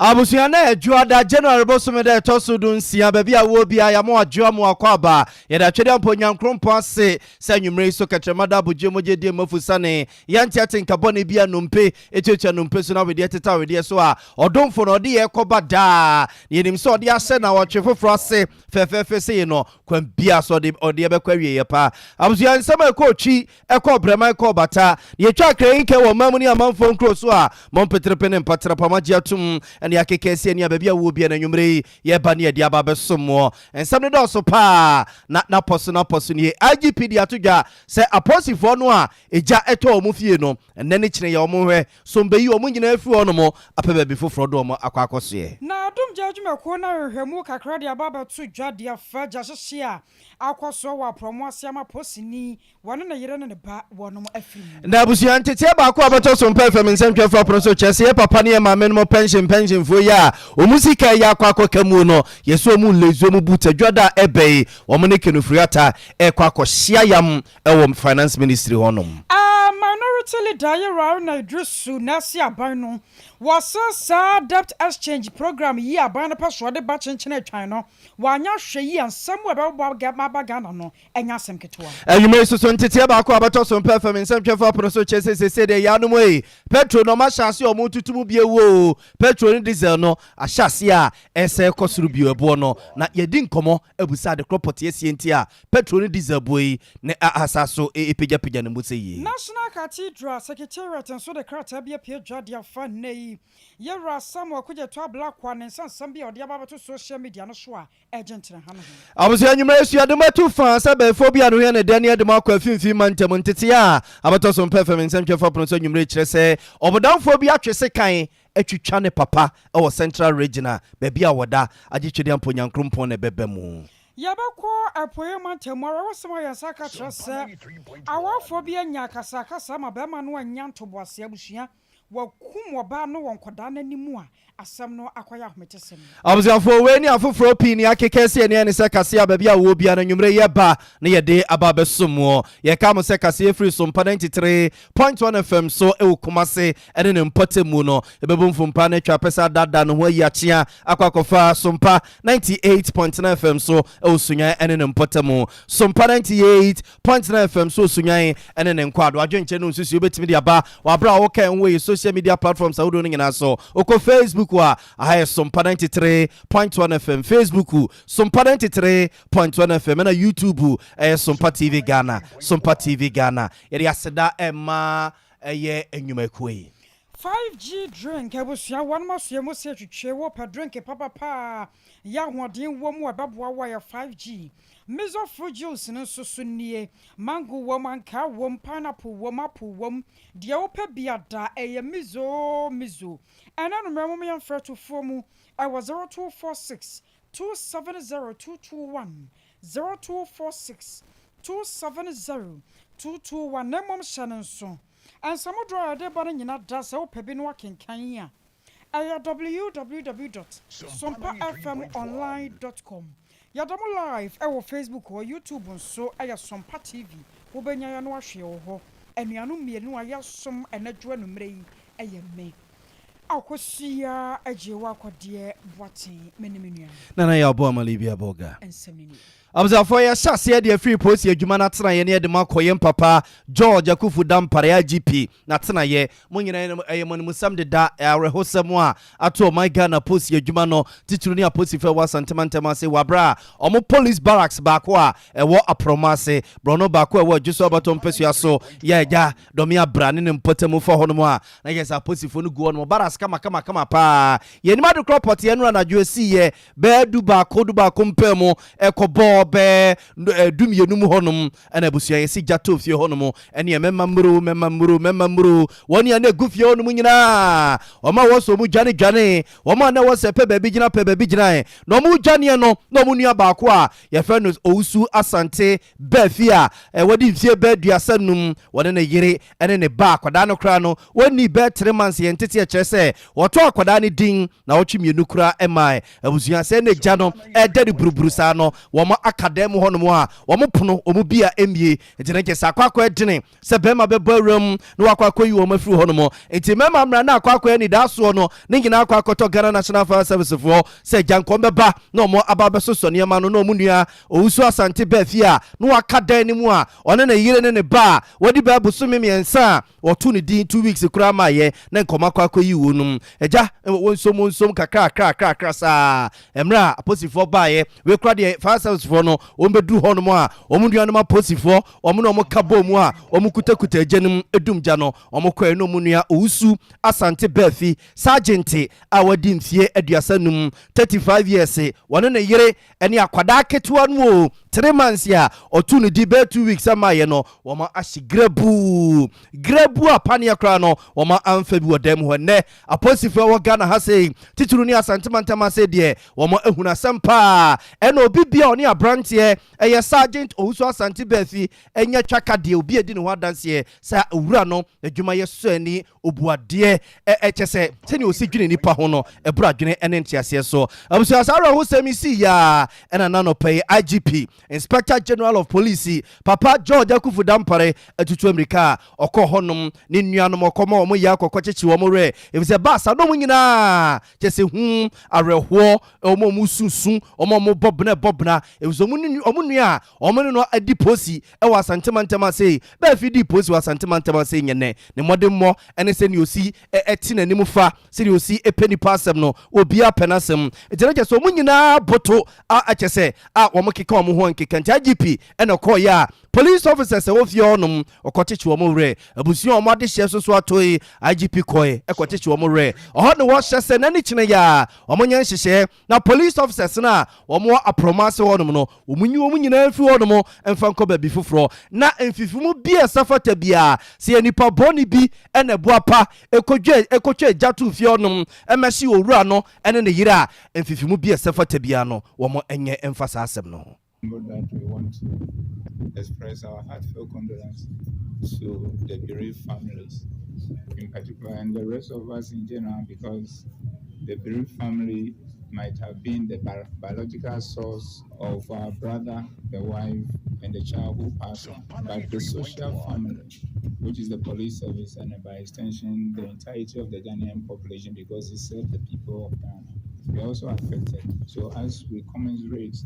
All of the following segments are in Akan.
Abusua na Ɛdwoada, January bosome da ɛtɔ so 16, baabi a wɔ biara yɛama wadwoa mu akɔ aba. Yɛde atwɛdeɛ mpo Nyankrompɔn ase sɛ anwummerɛ yi so kɛtrɛma da abodwe mogye die mafu sane yɛnte ate nka bɔne bi a nnompe ɛtuatua nnompe so na wedeɛ teta wedeɛ so a ɔdomfo no ɔde yɛ kɔba daa na yɛnim sɛ ɔde ahyɛ na ɔtwe foforɔ ase fɛfɛɛfɛ sei no kwan biara so ɔde ɔde ɛbɛkɔ awieɛ pa. Abusua, nsɛm a ɛkɔ otwi, ɛkɔ brɛman, kɔ bata na yɛtwa akra wɔ ɔman mu ne amanfoɔ nkuro so a mɔmpeterepe ne mpatrapa magye atom ɛne akeka asi ani a baabi a wɔ bia no anwummerɛ yi yɛba ne yɛde aba bɛsom moɔ. Nsɛm no dɔɔso paa na napɔ so nie. IGP de ato dwa sɛ apolisifoɔ no a ɛgya ɛtɔ ɔmo fie no, ɛnɛ ne kyerɛ yɛ ɔmo hwɛ so mbɛyi ɔmo nyinaa firi hɔ nom apɛ baabi foforɔ de ɔmo akɔ akɔsoɛ. Na adom gya adwumakuo no ahwehwɛmu kakra de aba abɛto dwa de afa gya hyehye a akɔ soɔ wɔ aprɔmo ase ama posini wɔne ne yere ne ne ba wɔnom afiri mu. Na abusua, nteteɛ baako a bɛtɔ so mpɛ fam nsɛmtwerɛfoɔ apono so kyerɛ sɛ yɛ papa ne yɛ maame no mo pensionfoɔ yi a ɔmu sika yɛ akɔ akɔka mu no, yɛsɛ ɔmu nlezuo mu buta dwada a ɛbɛ yi, wɔn ne Ken Ofori-Atta ɛkɔ akɔhyia yam ɛwɔ Finance Ministry hɔnom. Minority leader yɛwura na Idrisu na ɛsi aban no wɔsɛ saa debt exchange program yi aban no pɛ so ɔde ba kyenkyene atwan no, wɔanya hwɛ yi a nsɛm a ɛbɛbɔ aba Ghana no ɛnyɛ asɛm ketewa. Anwummerɛ soso nteteɛ baako a bɛtɔ so mpɛ fam nsɛmtwɛfoɔ apono so kyerɛ sɛ sese deɛ yɛanom yi, petrol no ɔma hyɛ ase a ɔmo tutu mu bio wo. Petrol ne diesel no ahyɛ ase a ɛsɛ kɔ soro bio ɛboɔ no, na yɛdi nkɔmmɔ abusa ade korɔ pɔteɛ sie nti a petrol ne diesel boɔ yi ne asa so ɛpagyapagya ne mu sɛ yie. National Cathedral Secretariat nso de krataa bi apue dwa de afa nnɛ yi yɛwura Samuel Okudzeto Ablakwa ne nsansɛm bi a ɔde aba bɛto social media no so a ɛgye ntena ha no ho. Abusua, nnwuma asuadom atu fa sɛ bɛɛfoɔ bi a no hwɛ ne dɛ ne ɛde mu akɔ afimfini ma ntam ntete a abɛtɔ so mpɛ fam nsɛmtwɛfoɔ pono so anwummerɛ kyerɛ sɛ ɔbɔdamfoɔ bi atwe sekan atwitwa ne papa ɛwɔ Central Region a baabi a wɔda agye twɛdeɛ mpo Nyankrompɔn na ɛbɛba mu. Yɛbɛkɔ apueɛ mantam awerɛwosɛm a yɛn nsa ka kyerɛ sɛ awafoɔ bi anya akasakasa ma bɛrima no anya ntoboase, abusua, wɔkum ɔbaa no wɔ nkɔdaa n'anim a asɛm no akɔyɛ ahometesɛm. Abusuafoɔ, wei ne afoforɔ pii ne akeka si ɛne ɛne sɛ kaseɛ a baabi a wɔwɔ bia no anwummerɛ yɛba na yɛde aba abɛsom wɔ. Yɛka mo sɛ kaseɛ firi so mpa 93.1 FM so ɛwɔ Kumase ɛne ne mpɔtam mu no, ɛbɛbɔ mfompa no atwa pɛ sɛ adada ne ho ayi akyea akɔ akɔfa Sompa 98.9 FM so ɛwɔ Sunyan ɛne ne mpɔtam mu, Sompa 98.9 FM so Sunyan ɛne ne nkɔ ado. Adwenkyɛ no nsusuo wobɛtumi de aba wɔaberɛ a wɔka ɛho yi social media platforms ahodoɔ no nyinaa so. Wokɔ Facebook a, aha yɛ Sompa 93.1 FM, Facebook Sompa 93.1 FM, ɛna YouTube ɛyɛ Sompa TV Ghana, Sompa TV Ghana. Yɛde aseda ɛma ɛyɛ nnwumakuo yi. 5G drink, abusua, wɔn asoɛ mu sɛ twitwe wɔ pɛ drink papapa yɛ ahoɔden wɔ mu a ɛbɛboa wɔ yɛ 5G miso fruit juice no nso so nie. Mango wɔ mu, ankaa wɔ mu, pineapple wɔ mu, apple wɔ mu, deɛ wopɛ biada ɛyɛ miso miso. Ɛna no mmerɛ mo yɛmfrɛ tofoɔ mu ɛwɔ 0246 270 221, 0246 270 221. Na mmom hyɛ no nso nsɛmodorɔ a yɛde ba no nyina da sɛ wopɛ bi no wakenkan a ɛyɛ www.sompafmonline.com. Yɛda mo live ɛwɔ Facebook hɔ, YouTube nso ɛyɛ Sompa TV, wobɛnya yɛ no ahwɛ wɔ hɔ. Anuanom mmienu a yɛsom ɛnadwo anummerɛ yi ɛyɛ me Akɔsia agye wɔ akɔdeɛ Boaten, me ne me nua. Nana yɛ ɔbɔ amale bi abɔga. Nsɛm no nie. Abusuafoɔ, yɛhyɛ aseɛ deɛ firi polisi adwuma no atenaeɛ ne yɛde mo akɔ yɛn papa George Akufu Dampare IGP n'atenaeɛ. Mo nyinaa ɛyɛ mo animusɛm deda awerɛhosɛm a ato ɔman Ghana polisi adwuma no titiri ne apolisifoɔ ɛwɔ Asantemantam ase wɔ aberɛ a ɔmo police barracks baako a ɛwɔ Aprɔmo ase, borɔno baako a ɛwɔ Adwo so abatɔ mpasua so yɛ agya dɔme abra ne ne mpɔtamu fa hɔnom a na yɛ sɛ apolisifoɔ no gu hɔnom barracks kama kama paa. Yɛnim adekorɔ pɔteɛ no anadwo esiiɛ bɛɛ 11, 11 mpɛ mu ɛkɔbɔɔ bɛɛ 12 mu hɔnom ɛna abusua yɛsi gya too fie hɔnom ɛne mɛma mmuro, mɛma mmuro, mɛma mmuro. Wɔn a na egu fie hɔnom nyinaa, wɔn a wɔsɔ wɔn dwane dwane, wɔn a na wɔsɛ pɛ baabi gyina pɛ baabi gyina na wɔn dwaneɛ no, na wɔn nua baako a yɛfrɛ no Owusu Asante bɛɛ fie a ɛwɔde mfie bɛɛ 35, wɔne ne yere ɛne ne ba akwadaa no koraa no wɔnni bɛɛ 3 months. Yɛn tete ɛkyerɛ sɛ wɔtɔ akwadaa no din na wɔtwe mmienu koraa ɛmaa abusua sɛ ne gya no ɛda ne buruburu saa no wɔn. aka dan mu hɔnom a wɔn pono wɔn bi a ɛmmie. Nti ne kyɛ sɛ akɔ akɔ ɛdene sɛ bɛrima bɛbɔ awura mu na wakɔ akɔyi wɔn afiri hɔnom. Nti mmarima mmara na akɔ akɔ anidasoɔ no ne nyinaa akɔ akɔtɔ Ghana National Fire Service foɔ sɛ gyankɔm bɛba na wɔn aba abɛsosɔ nneɛma no, na wɔn nua Owusu Asante baa fie a na waka dan no mu a ɔne ne yere ne ne ba a wɔde bɛɛ bosome 3 a wɔto ne din 2 weeks koraa maayɛ na nkɔmɔ akɔ akɔyi wɔn nom. Agya, wɔn nsom wɔn nsom kakra kakra kakra saa mmerɛ a apolisifoɔ baeɛ. Wei kora deɛ, fire service foɔ no wɔn bɛduru hɔnom a, wɔn nuanom apolisifoɔ wɔn na wɔn ka bɔɔ mu a wɔn kutakuta agya no mu edum gya no. Wɔn kɔɛ na wɔn nua Owusu Asante Baafi, sergeant a wadi mfie 35, 35 years, wɔne ne yere ne akwadaa ketewa no o, 3 months a ɔtu ne di bɛɛ 2 weeks ama yɛ no, wɔn ahye grabuu grabuu a paneɛ koraa no wɔn amfa bi wɔ dan mu hɔ. Nnɛ apolisifoɔ wɔ Ghana ha sei, titiri ne Asantemantam ase deɛ, wɔn ehunu asɛm paa. Ɛna obi bia ɔne aberanteɛ ɛyɛ Sergeant Owusu Asante Baafi ɛnyɛ twaka deɛ, obi adi ne ho adanseɛ sɛ owura no adwuma yɛ sɔ ani, obuadeɛ, ɛkyɛ sɛ sɛnea osi dwene nipa ho no ɛboro adwene ɛne nteaseɛ so. Abusua, saa awerɛhosɛm yi si yaa ɛna nanɔpɛ yi IGP, Inspector General of Police, Papa George Akufu Dampare atutu amirika a ɔkɔ hɔnom ne nuanom ɔkɔma wɔn yɛ akɔkɔ kyekye wɔn werɛ, efisɛ baasa no mu nyinaa kyɛ sɛ hu awerɛhoɔ, wɔn a wɔn susu, wɔn a wɔn bɔ bena bɔ bena, efisɛ wɔn nua a wɔn ne no adi posi ɛwɔ Asantemantam ase, bɛɛfi di posi wɔ Asantemantam ase nyɛ nɛ ne mmɔdemmɔ ɛne sɛnea osi ɛte n'anim fa, sɛnea osi ɛpɛ nipa asɛm no, obiara pɛ n'asɛm. Nti no kyɛ sɛ wɔn nyinaa boto a ɛkyɛ sɛ a wɔn keka wɔn ho nkeka. Nti IGP ɛna ɔkɔɔyɛ a police officers ɛwɔ fie hɔnom ɔkɔkyekye wɔn werɛ. Abusua a wɔn adehyɛ soso ato yi, IGP kɔɛ ɛkɔkyekye wɔn werɛ. Ɔhɔ ne wɔhyɛ sɛ n'ani kyerɛ yɛ a wɔn nyɛ nhyehyɛɛ na police officers no a wɔn wɔ aprɔma ase hɔnom no, wɔn nyi wɔn nyinaa mfiri hɔnom mfa nkɔ baabi foforɔ, na mfifimu bi a ɛsɛ fata biara sɛ yɛ nipa bɔne bi ɛna ɛboa pa ɛkɔdwa ɛkɔtwa agya to fie hɔnom ɛmɛhye owura no ɛne ne yere a, mfifimu bi a ɛsɛ fata biara no, wɔn nyɛ mfa saa asɛm no ho. That we want to express our heartfelt condolence to the bereaved families in particular and the rest of us in general, because the bereaved family might have been the biological source of our brother, the wife, and the child who passed on. But the social family, which is the police service and by extension the entirety of the Ghanaian population, because it serves the people of Ghana, we are also affected. So as we commiserate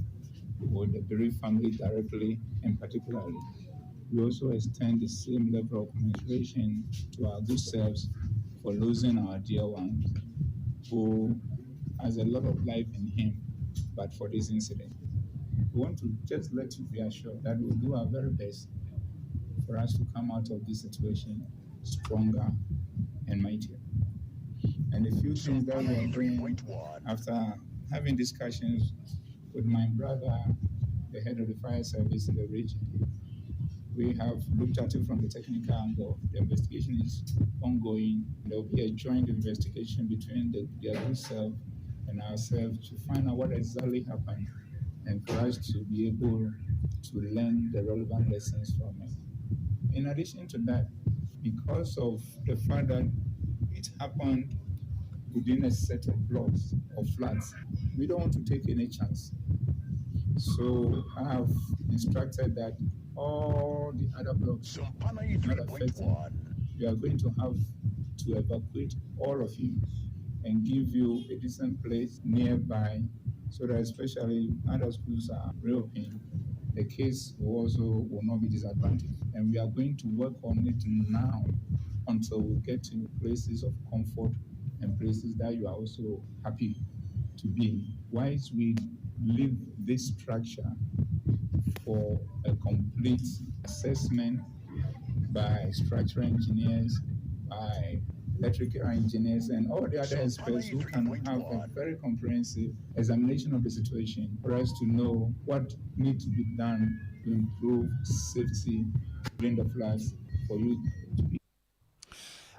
with the bereaved family directly and particularly, we also extend the same level of commiseration to our good selves for losing our dear ones who has a lot of life in him, but for this incident. We want to just let you be assured that we'll do our very best for us to come out of this situation stronger and mightier. And a few things that we are doing after having discussions with my brother, the head of the fire service in the region, we have looked at it from the technical angle. The investigation is ongoing. There will be a joint investigation between their good self and ourselves to find out what exactly happened and for us to be able to learn the relevant lessons from it. In addition to that, because of the fact that it happened within a set of blocks or flats, we don't want to take any chance. So I have instructed that all the other blocks not affected, we are going to have to evacuate all of you and give you a decent place nearby so that especially other schools are reopened, the case will also will not be disadvantaged. And we are going to work on it now until we get to places of comfort and places that you are also happy to be. Whilst we leave this structure for a complete assessment by structural engineers, by electrical engineers, and all the other experts who can have a very comprehensive examination of the situation for us to know what needs to be done to improve safety during the floods for you to be.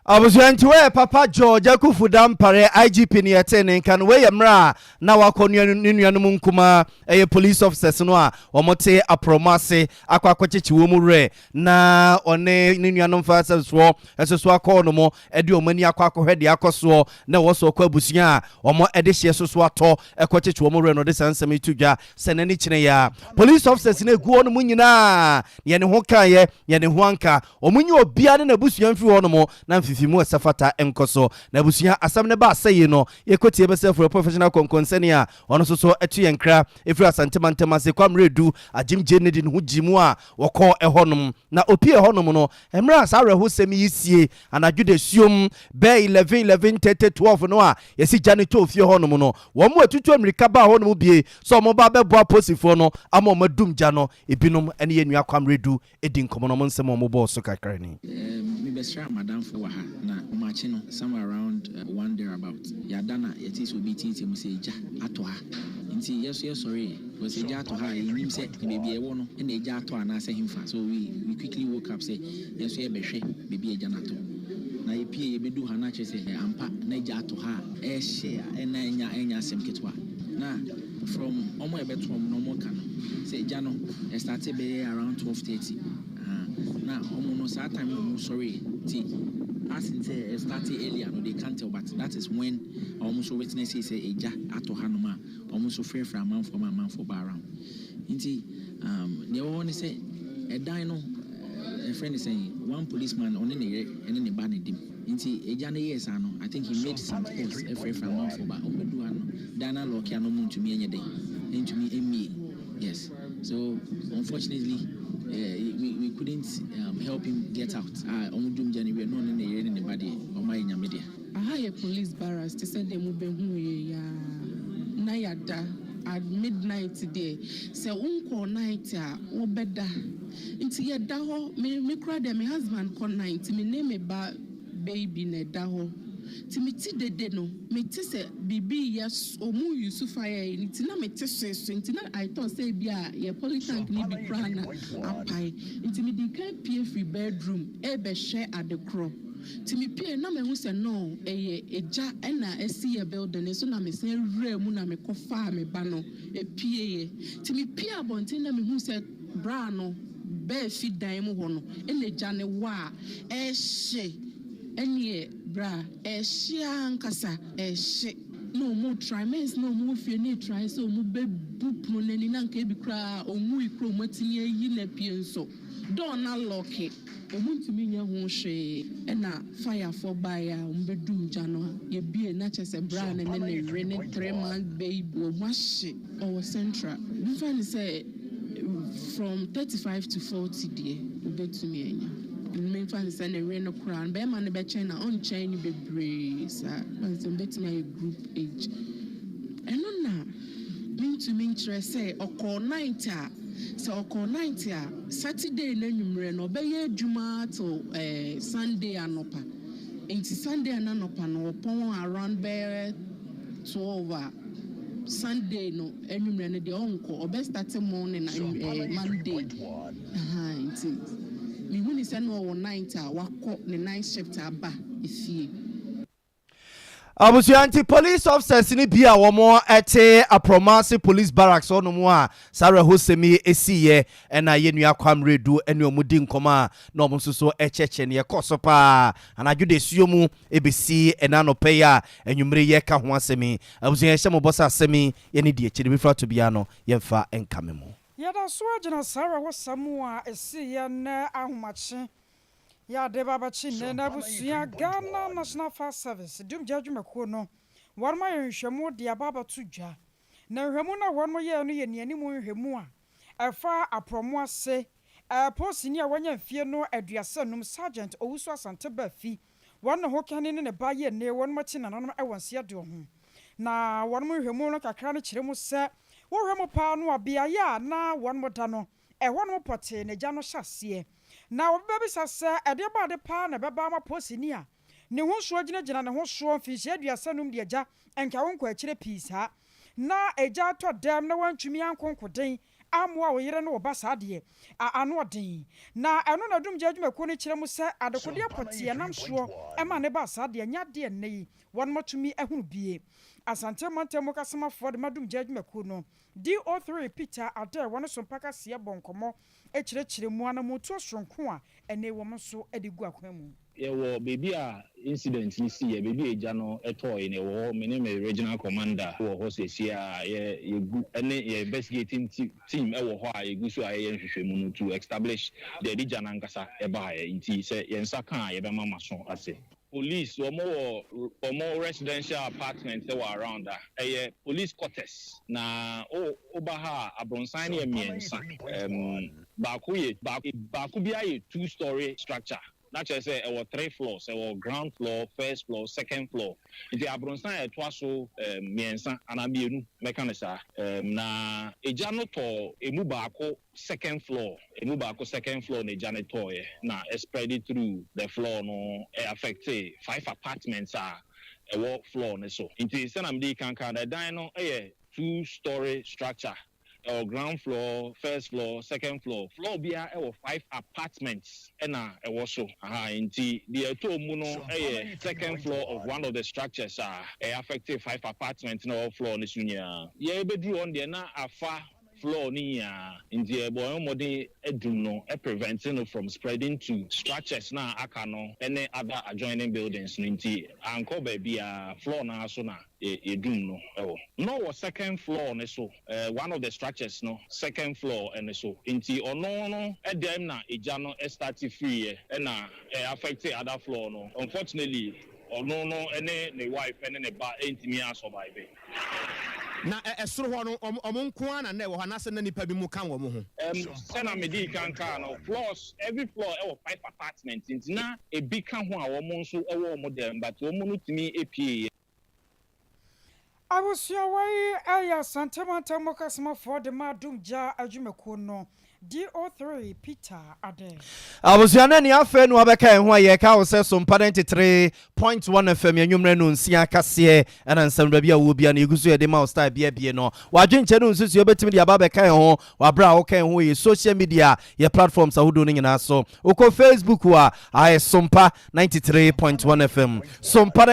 Abusua nti wɔyɛ Papa George Akuffo Dampare IGP ne yɛtee ne nka no. Wei yɛ mmerɛ a na wakɔ nua ne nuanom nkumaa ɛyɛ police officers no a wɔte aprɔmo ase akɔ akɔkyekye wɔn mu werɛ, na ɔne ne nuanom fire service foɔ ɛso so akɔ hɔ nom ɛde wɔn ani akɔ akɔhwɛ deɛ akɔ soɔ, na ɛwɔ so ɔkɔ abusua a wɔn ɛde hyeɛ so so atɔ ɛkɔkyekye wɔn werɛ no. Ɔde saa nsɛm yi to dwa sɛ n'ani kyerɛ yɛ a, police officers no egu hɔ nom nyinaa, yɛne ho kaeɛ, yɛne ho anka wɔn nye obiara ne n'abusua mfiri hɔ nom na mfifimu ɛsɛ fata nkɔ so. Na abusua, asɛm ne ba asɛyi no, yɛkɔtie bɛsɛ foro professional kɔnkɔnsɛne a ɔno nso so ɛto yɛn kra ɛfiri Asantemantam ase, Kwammerɛ Du agyemgye ne de ne ho gyi mu a wɔkɔ ɛhɔnom na opie ɛhɔnom no, mmerɛ a saa awerɛhosɛm yi sie anadwo da suom bɛɛ 11, 11 30, 12 no a yɛsi gya ne tɔɔ fie hɔnom no, wɔn mu atutu mmirika baa hɔnom bie sɛ wɔn ba bɛboa apolisifoɔ no ama wɔn adum gya no. Ebinom ne yɛn nua Kwammerɛ Du edi nkɔmɔ no, ɔmo nsɛm a ɔmo bɔɔ so kakra ni. Mebɛsra madamfo wɔ ha na ɔmakye no somewhere around 1 thereabout. Yɛada na yɛte sɛ obi teatea mu sɛ egya atɔ ha, nti yɛso yɛsɔre because egya atɔ ha a yɛnim sɛ baabi a ɛwɔ no ɛna egya atɔ anaasɛ hemfa. So we quickly woke up sɛ yɛso yɛbɛhwɛ baabi a egya no atɔ, na yɛpie yɛbɛdu ha na kyerɛ sɛ ampa na egya atɔ ha a ɛhyɛ a ɛna ɛnya asɛm ketewa. Na from ɔmo a ɛbɛto ɔmo na ɔmo ka no sɛ egya no ɛstart bɛyɛ around 12:30 na ɔmo no saa time no ɔmo sɔre, ti as in sɛ ɛstart earlier no, they can't tell, but that is when ɔmo nso witness sɛ egya atɔ hanom a ɔmo nso frɛfrɛ amanfoɔ ma amanfoɔ ba around. Nti nea ɛwɔ hɔ ne sɛ ɛdan no ɛfrɛ ne sɛn, one policeman ɔne ne yere ɛne ne ba ne dim. Nti egya no yɛɛ saa no, I think he made some calls ɛfrɛfrɛ amanfoɔ ba ɔmo bɛdu ha no, dan no alock a no, ɔmo ntumi ɛnyɛ den, ntumi ɛmie. Yes, so unfortunately we couldn't help him get out. Ah, ɔmo dum gya no wie no, ɔne ne yere ne ne ba deɛ, ɔmo ayɛ Nyame deɛ. Aha yɛ police barracks te sɛ deɛ mobɛhu yɛ yaa na yɛada at midnight deɛ, sɛ wonkɔ night a wobɛda. Nti yɛda hɔ, me kora deɛ, me husband kɔ night, me ne me ba baby na ɛda hɔ. Nti mete dede no, mete sɛ biribi yɛ ɔmu use fire yi, nti na mete soesoe, nti na I thought sɛ ebi a yɛ polytank ne bi koraa na apae. Nti mede kan pie firi bedroom ɛbɛhwɛ ade korɔ. Nti mepie na mahu sɛ no ɛyɛ egya ɛna ɛsi yɛ building so, na mesan wura mu na mekɔfaa me ba no epieɛ. Nti mepie abɔnten na mehu sɛ braa no bɛɛ fi dan mu hɔ no ɛna egya ne wɔ a ɛɛhye, ɛneɛ bra ɛɛhye ankasa ɛɛhye, na ɔmo try mens na ɔmo wɔ fie ne try sɛ ɔmo bɛbu pono n'ani na nka ebi koraa ɔmo yi kuro ɔmo atumi ayi na pie nso door na lock, ɔmo ntumi nyɛ ho hwee. Ɛna firefoɔ baeɛ a ɔmo bɛdum gya no a yɛbie na kyerɛ sɛ braa ne ne ne yere ne 3 month baby ɔmo ahye. Ɔwɔ Central, nfa ne sɛ from 35 to 40 deɛ wobɛtumi anya. Memfa ne sɛ ne yere no koraa no, bɛrima no bɛkyɛn na ɔnkyɛn no bebree saa sɛ mbɛtumi ayɛ group age. Ɛno na mentumi nkyerɛ sɛ ɔkɔɔ night a, sɛ ɔkɔɔ night a, Saturday no anwummerɛ no ɔbɛyɛ adwuma till Sunday anɔpa. Nti Sunday anɔpa no ɔpɔn around bɛyɛ 12 a, Sunday no anwummerɛ no deɛ ɔnkɔ, ɔbɛstart morning na Monday. Nti mehu ne sɛ no ɔwɔ night a wakɔ ne night shift aba efie. Abusua, nti police officers ni bi a wɔn te Aprɔmase police barracks hɔnom a saa awerɛhosɛm yi esiiɛ, ɛna yɛn nua Kwamre Du ɛne wɔn di nkɔmɔ a na wɔn nso so ɛkyɛkyɛ ne ɛkɔ so paa anadwo de esuo mu ebesi ɛna anɔpɛ yi a enwumere yɛ ka ho asɛm yi. Abusua, yɛhyɛ mo bɔ sɛ asɛm yi yɛne di akyire bi fira to bia no yɛmfa nkame mu. Yɛda so agyina saa awerɛhosɛm a ɛsiiɛ nnɛ ahomakye yɛade ba bɛkye nnɛ. Na abusua, Ghana National Fire Service dumgya adwumakuo no, wɔn ayɛ nhwɛmu de aba abɛto dwa, na nhwɛmu no a wɔn yɛɛ no yɛ nneanimu nhwɛmu a ɛfa aprɔmo ase polisini a wanya mfie no 35, Sergeant Owusu Asante Baafi, wɔn ne ho kɛne ne ne ba yɛ nne wɔn akyi nananom ɛwɔ nseɛdoɔ ho. Na wɔn nhwɛmu no kakra no kyerɛ mu sɛ wɔhwɛ mu paa no a, beaeɛ a na wɔn da no, ɛhɔ no pɔtee n'agya no hyɛ aseɛ. Na wɔbɛbisa sɛ ɛdeɛ baade paa na ɛbɛba ama polisini a ne ho nsoɔ gyinagyina ne ho soɔ mfinhyia 35 de agya nka wo nkɔ akyire pii saa na agya atɔ dɛm na wantumi ankonkoden. ammoa wo yere ne wo ba saa deɛ a ano ɔden. Na ɛno na Dumgya adwumakuo no kyerɛ mu sɛ adekodeɛ pɔtee a ɛnam soɔ ma ne baa saa deɛ nyɛ adeɛ a nnɛ yi wɔnom atumi ahunu bie. Asante mantam mu kasamafoɔ de ma Dumgya adwumakuo no, DO3 Peter Adair wɔne Sompa Kaseɛ bɔ nkɔmmɔ kyerɛkyerɛ mu anammɔntuo soronko a ɛnnɛ yi wɔn nso de gu akwan mu. Yɛwɔ baabi a incident no siiɛ, baabi a egya no tɔɔe no, yɛwɔ hɔ, me ne me regional commander wɔ hɔ seesei a yɛ yɛgu ne yɛ investigating team wɔ hɔ a yɛgu so a yɛyɛ nhwehwɛmu no to establish deɛ ɛde gya no ankasa baeɛ. Nti sɛ yɛn nsa ka a yɛbɛma moaso ase. Police wɔn wɔ wɔn residential apartment wɔ around a, ɛyɛ police quarters na wo woba ha a abronsan no yɛ mmiɛnsa, ɛm baako yɛ baako biara yɛ two storey structure. Na kyerɛ sɛ ɛwɔ three floors, ɛwɔ ground floor, first floor, second floor. Nti abronsan a ɛtoa so mmiɛnsa anaa mmienu, mɛka no saa. Na egya no tɔɔ emu baako second floor, emu baako second floor na egya no tɔɔeɛ na ɛspread through the floor no, ɛ affectee five apartments a ɛwɔ floor no so. Nti sɛnea mede kan kaa no, ɛdan no yɛ two storey structure. Ɛwɔ ground floor, first floor, second floor. Floor biara ɛwɔ five apartments ɛna ɛwɔ so. Aha, nti deɛ ɛtɔɔ mu no ɛyɛ second floor of one of the structures a ɛyɛ affect five apartments na ɛwɔ floor no so nyinaa. Yɛbɛduru hɔ no deɛ na afa floor no nyinaa, nti yɛbɔɔ yɛn ho mmɔden adum no, prevent no from spreading to structures no a aka no ne other adjoining buildings no, nti ankɔ baabiara, floor no ara so na yɛdum no wɔ. Na ɔwɔ second floor no so, one of the structures no second floor no so, nti ɔno no dɛm na egya no start firiiɛ ɛna ɛ affect other floor no. Unfortunately ɔno no ne ne wife ne ne ba antumi a survive. Na ɛsoro hɔ no, wɔn nko ara na na ɛwɔ hɔ, anaasɛ na nnipa binom ka wɔn ho? Sɛnea medii kan kaa no, floors, every floor wɔ five apartments, nti na ebi ka ho a wɔn nso wɔ wɔn dɛm, but wɔn no tumi pieeɛ. Abusua wei yɛ Asante mantam mu kasomafoɔ de ma Adum Gya adwumakuo no, DO3 Peter Adeh. Abusua no ani afei na wabɛka yɛn ho a yɛka wo sɛ Sompa 93.1 FM yɛn anwummerɛ no nsia kaseɛ ɛna nsɛm baabi a wowɔ bia no yɛgu so yɛde ma wo style bia bie no wadwenkyɛ no nsusuo bɛtumi de aba abɛka yɛn ho wɔ aberɛ a woka yɛn ho yɛ social media yɛ platforms ahodoɔ no nyinaa so. Wokɔ Facebook a ayɛ Sompa 93.1 FM, Sompa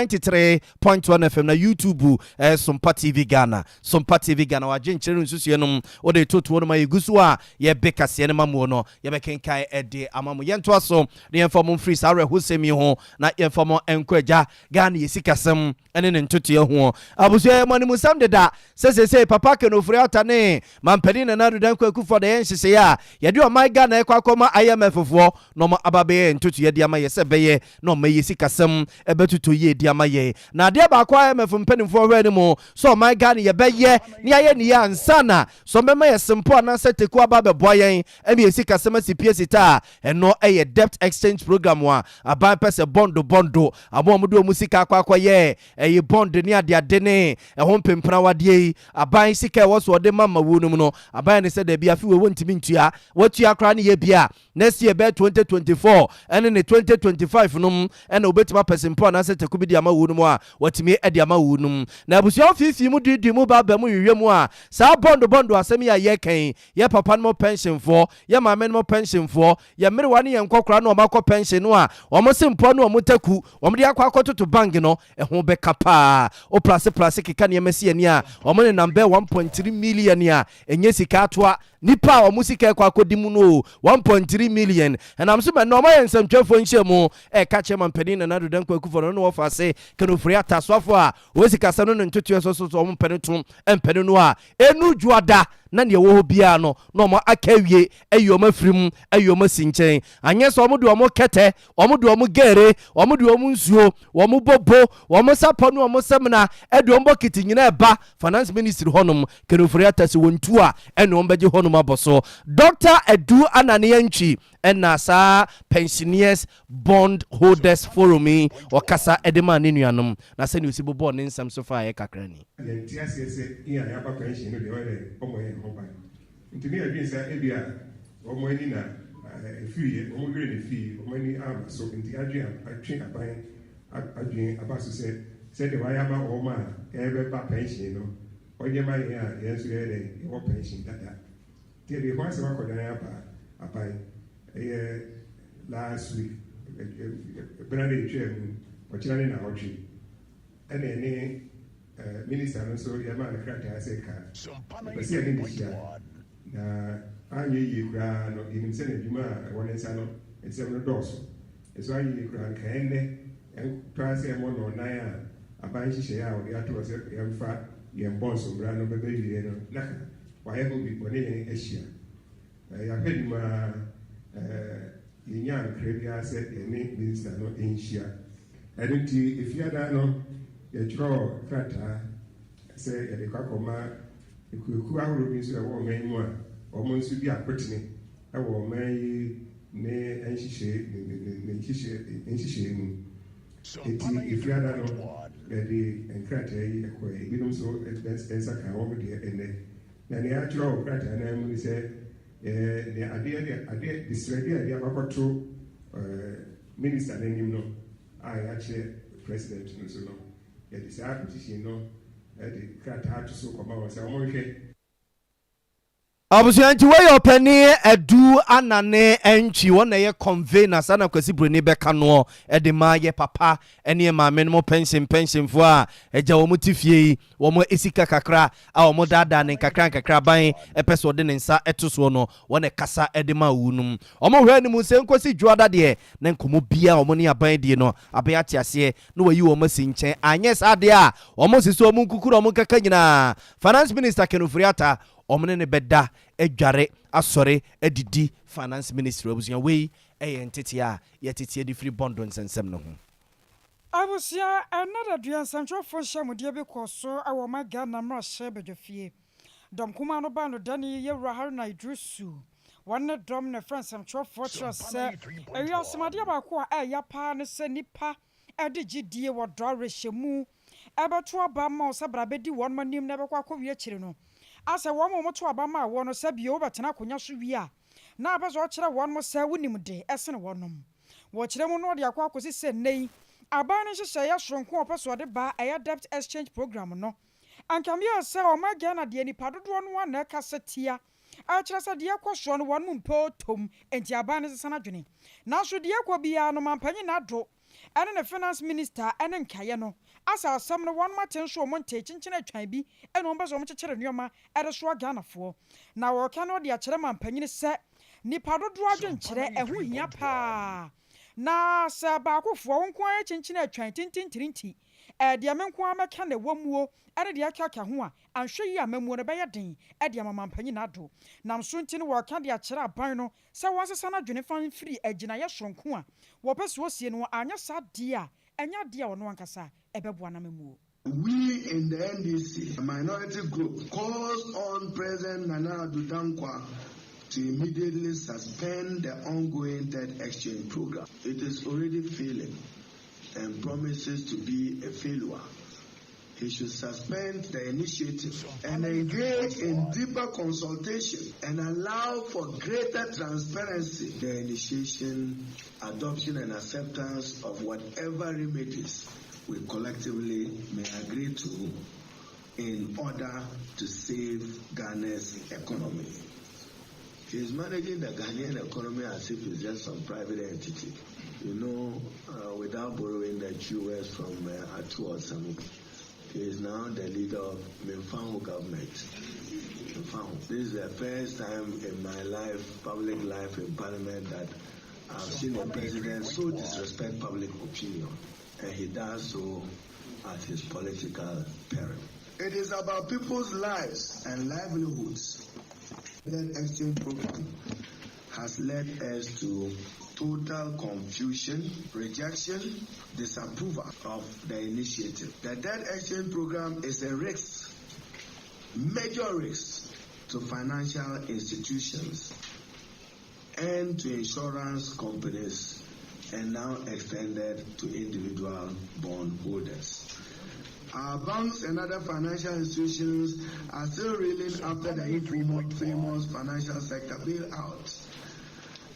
93.1 FM na YouTube ɛyɛ Sompa TV Ghana, Sompa TV Ghana. Wadwenkyerɛ no nsusuɛ nom wode totoɔ no ma yɛgu so a yɛbe kaseɛ no ma muo no yɛbɛkenkan ɛde ama mo. Yɛntoa so na yɛmfa mo mfiri saa awerɛhosɛm yi ho na yɛmfa mo nkɔ agya Ghana yɛ sikasɛm ne ne ntotoeɛ ho. Abusua yɛ mo animusɛm deda sɛ seesei Papa Ken Ofori-Atta ne Mampanin Nana Addo Dankwa Akufo-Addo ayɛ nhyehyɛeɛ a yɛde ɔman Ghana rekɔ akɔma IMF foɔ na wɔn aba abɛyɛ yɛn ntotoeɛ de ama yɛ sɛ ɛbɛyɛ na ɔman yi sikasɛm bɛtotɔ yie de ama yɛn. Na adeɛ baako a IMF mpanimfoɔ hwɛ anim sɛ ɔman Ghana yɛbɛyɛ na yɛayɛ ne yie ansa na sɛ wɔbɛma yɛ sempo anaasɛ teku aba abɛboa yɛn ma yɛn sikasɛm asi pie sita a ɛno yɛ debt exchange program a aban pɛ sɛ bɔndo bɔndo Wɔn a wɔde wɔn sika akɔ akɔyɛ ɛyi bond ne adeade ne ɛho mpenpenawadeɛ yi, aban sika a ɛwɔ so wɔde ma ma wuo no mu no, aban ne sɛ dabi afe wei wɔntumi ntua, wɔatua koraa ne yɛ bi a next year bɛyɛ 2024 ɛne ne 2025 no mu ɛna wɔbɛtumi apɛ sempo anaasɛ taku bi de ama wuo no mu a wɔatumi de ama wuo no mu. Na abusua fiifii mu duidui mu ba ba mu hwehwɛ mu a saa bɔndo bɔndo asɛm yi a yɛreka yi, yɛ papa nom pɛnhyenfoɔ, yɛ maame nom pɛnhyenfoɔ, Yɛn mmerewa ne yɛn nkɔkoraa no a wɔakɔ pɛnhyen no a wɔn se mpoa ne wɔn ntaku wɔn de akɔ akɔtoto bank no, ɛho bɛka paa. Wo prase prase keka nneɛma si ani a, wɔn nenam bɛyɛ 1.3 million a ɛnyɛ sika atoa. Nnipa a wɔn sika rekɔ akɔdi mu no o, 1.3 million. Ɛnam so ma nnɛ wɔayɛ nsɛmtwerɛfoɔ nhyiamu reka kyerɛ Mampanin Nana Addo Dankwa Akufo-Addo ne ne wɔfa ase Ken Ofori-Atta asoafoɔ a wɔwɔ sikasɛm no ne ntotoeɛ so so sɛ wɔn mpɛ no to mpɛ no no a ɛnnu dwoada na deɛ ɛwɔ hɔ biara no na wɔn aka awie ayi wɔn afiri mu, ayi wɔn asi nkyɛn. Anyɛ sɛ wɔde wɔn kɛtɛ, wɔde wɔn gɛɛre, wɔde wɔn nsuo, wɔn bobo, wɔn sapɔ ne wɔn samina, de wɔn bɔkiti nyinaa ɛba Finance Ministry hɔnom. Ken Ofori-Atta sɛ wɔntu a, ɛne wɔn bɛgye hɔnom abɔ so. Dɔkta Adu Anane Antwi na saa Pensioners Bond Holders Forum yi ɔkasa de maa ne nuanom, na sɛnea osi bobɔɔ ne nsɛm so faeɛ kakra ni. Yɛnte aseɛ sɛ yɛn a yɛaba pension no deɛ ɔyɛ dɛn ɔmmɔ yɛn ho ban. Nti ne yɛdwene sɛ ebia wɔn ani na ɛfiriiɛ, wɔn werɛ na ɛfirii, wɔn ani amma so, nti adwene atwe aban adwene aba so sɛ sɛdeɛ wɔayɛ ama wɔn a ɛrebɛba pension no, wɔnyɛ ma yɛn a yɛn nso yɛyɛ dɛn yɛwɔ pension dada. Nti yɛde ho asɛm akɔdan aba aban. Ɛyɛ last week, bena na ɛtwaa mu, ɔkyena ne naawɔtwe, ɛna ɛne minister no nso yɛmaa no krataa sɛ ka yɛpɛ sɛ yɛne no hyia. Na anyɛ yie koraa no, yɛnim sɛ n'adwuma a ɛwɔ ne nsa no nsɛm no dɔɔso. Nso anyɛ yie koraa nka ɛnnɛ koraa sɛ ɛmmɔ nnɔnnan a aban nhyehyɛeɛ a wɔde ato hɔ sɛ yɛmfa yɛn bonds mmra no bɛba awieɛ no, na ka wayɛ ho bi, ɔne yɛn ahyia. Yɛahwɛ anim ara, yɛnyaa nkra biara sɛ yɛne minista no nhyia. Ɛno nti, Efiada no, yɛtwerɛɛ krataa sɛ yɛde kɔ akɔma ekuokuo ahorow bi nso a ɛwɔ ɔman yi mu a wɔn nso di akotene wɔ ɔman yi ne nhyehyɛe ne ne ne nhyehyɛe nhyehyɛe mu. Enti Efiada no, yɛde nkrataa yi kɔe. Ebinom nso nsa kaa wɔn deɛ ɛnnɛ. Na nea yɛatwerɛ wɔ krataa no ara mu ne sɛ, nea adeɛ de adeɛ desrɛdeɛ a yɛde akɔto minista no anim no a yɛakyerɛ president no so no, yɛde saa petition no de krataa to so kɔma wɔn sɛ wɔnhwɛ. Abusua nti wei yɛ ɔpanin Adu Anane Antwi, wɔn na ɛyɛ convener saa na Kwasi Broni bɛka noɔ de ma yɛ papa ne yɛ maame nom pension pensionfoɔ a agya wɔn te fie yi wɔn sika kakra a wɔn daadaa ne nkakra nkakra aban pɛ sɛ ɔde ne nsa to soɔ no wɔn na ɛkasa de ma owu nom wɔn hwɛ anim sɛ nkosi dwoada deɛ na nkɔmmɔ biara wɔn ne aban die no aban ate aseɛ na wayi wɔn asi nkyɛn anyɛ saa deɛ a wɔn sisi wɔn nkukuru wɔn nkaka nyinaa Finance Minister Ken Ofori-Atta Wɔn ne no bɛda, adware, asɔre, adidi, Finance Ministry abusua wei yɛ ntetee a yɛteteɛ de firi bɔndo nsɛnsɛm no ho. Abusua, ɛnnɛ da dua nsɛntwerɛfoɔ nhyiamudeɛ bi kɔɔ so wɔ ɔman Ghana mmarahyɛ badwafie. Dɔm kumaa no baa no dani Yɛwura Haruna Iddrisu. Wɔn ne dɔm na ɛfrɛ nsɛmtwerɛfoɔ kyerɛ sɛ ewiase mu adeɛ baako a ɛɛya paa ne sɛ nnipa de gyidie wɔ dɔ awerɛhyɛmu bɛto aba ama wo sɛ bra bɛdi wɔnom anim na ɛbɛkɔ akɔwie akyiri no asɛ wɔn a wɔto aba maa woɔ no sɛ bio wobɛtena akonya so wie a na apɛ sɛ ɔkyerɛ wɔnom sɛ wonim de sene wɔnom. Wɔ kyerɛ mu no ɔde akɔ akɔsi sɛ nnɛ yi aban no nhyehyɛeɛ soronko a ɔpɛ sɛ ɔde ba a ɛyɛ debt exchange program no anka meyɛɛ sɛ ɔman Ghana deɛ nipa dodoɔ no ara na ɛkasa tia ɛkyerɛ sɛ deɛ ɛkɔ soɔ no wɔnom mpɛ ɔtɔm enti aban no sesa n'adwene. Nanso deɛ ɛkɔ biara no Mampanyin Addo ɛne ne finance minister ɛne nkaeɛ no asɛ asɛm no wɔnom ate nso wɔn ntee kyenkyen atwan bi ɛna wɔn pɛ sɛ wɔn kyekyere nnoɔma ɛde soa Ghanafoɔ. Na wɔreka no de akyerɛ mampanyini sɛ nipa dodoɔ adwenkyerɛ ɛho hia paa na sɛ baakofoɔ wo nko ara yɛ kyenkyen atwan tintintirinti ɛɛ deɛ me nko ara mɛka na ɛwɔ muo ɛne deɛ ɛkeka ho a anhwɛ yie a amammuo no bɛyɛ den de ama mampanyin Addo. Nam so nti no wɔreka de akyerɛ aban no sɛ wɔnsesa n'adwene mfa mfiri agyinaeɛ soronko a wɔpɛ sɛ wɔsie no anyɛ saa deɛ a ɛnyɛ adeɛ a ɔno ankasa ɛbɛboa n'amammuo. We in the NDC, a minority group, calls on President Nana Addo Dankwa to immediately suspend the ongoing debt exchange program. It is already failing and promises to be a failure. He should suspend the initiative and engage in deeper consultation and allow for greater transparency the initiation, adoption and acceptance of whatever remedies we collectively may agree to in order to save Ghana's economy. He is managing the Ghanaian economy as if it's just some private entity, you know, uh, without borrowing the jewels from uh, Atu or Sami. He is now the leader of Mimfahu government. Mimfahu. This is the first time in my life, public life in parliament, that I've seen a president so disrespect public opinion, and he does so at his political peril. It is about people's lives and livelihoods. The exchange program has led us to total confusion, rejection, disapproval of the initiative. The debt exchange program is a risk, major risk to financial institutions and to insurance companies and now extended to individual bondholders. Our banks and other financial institutions are still reeling after the infamous financial sector bailout.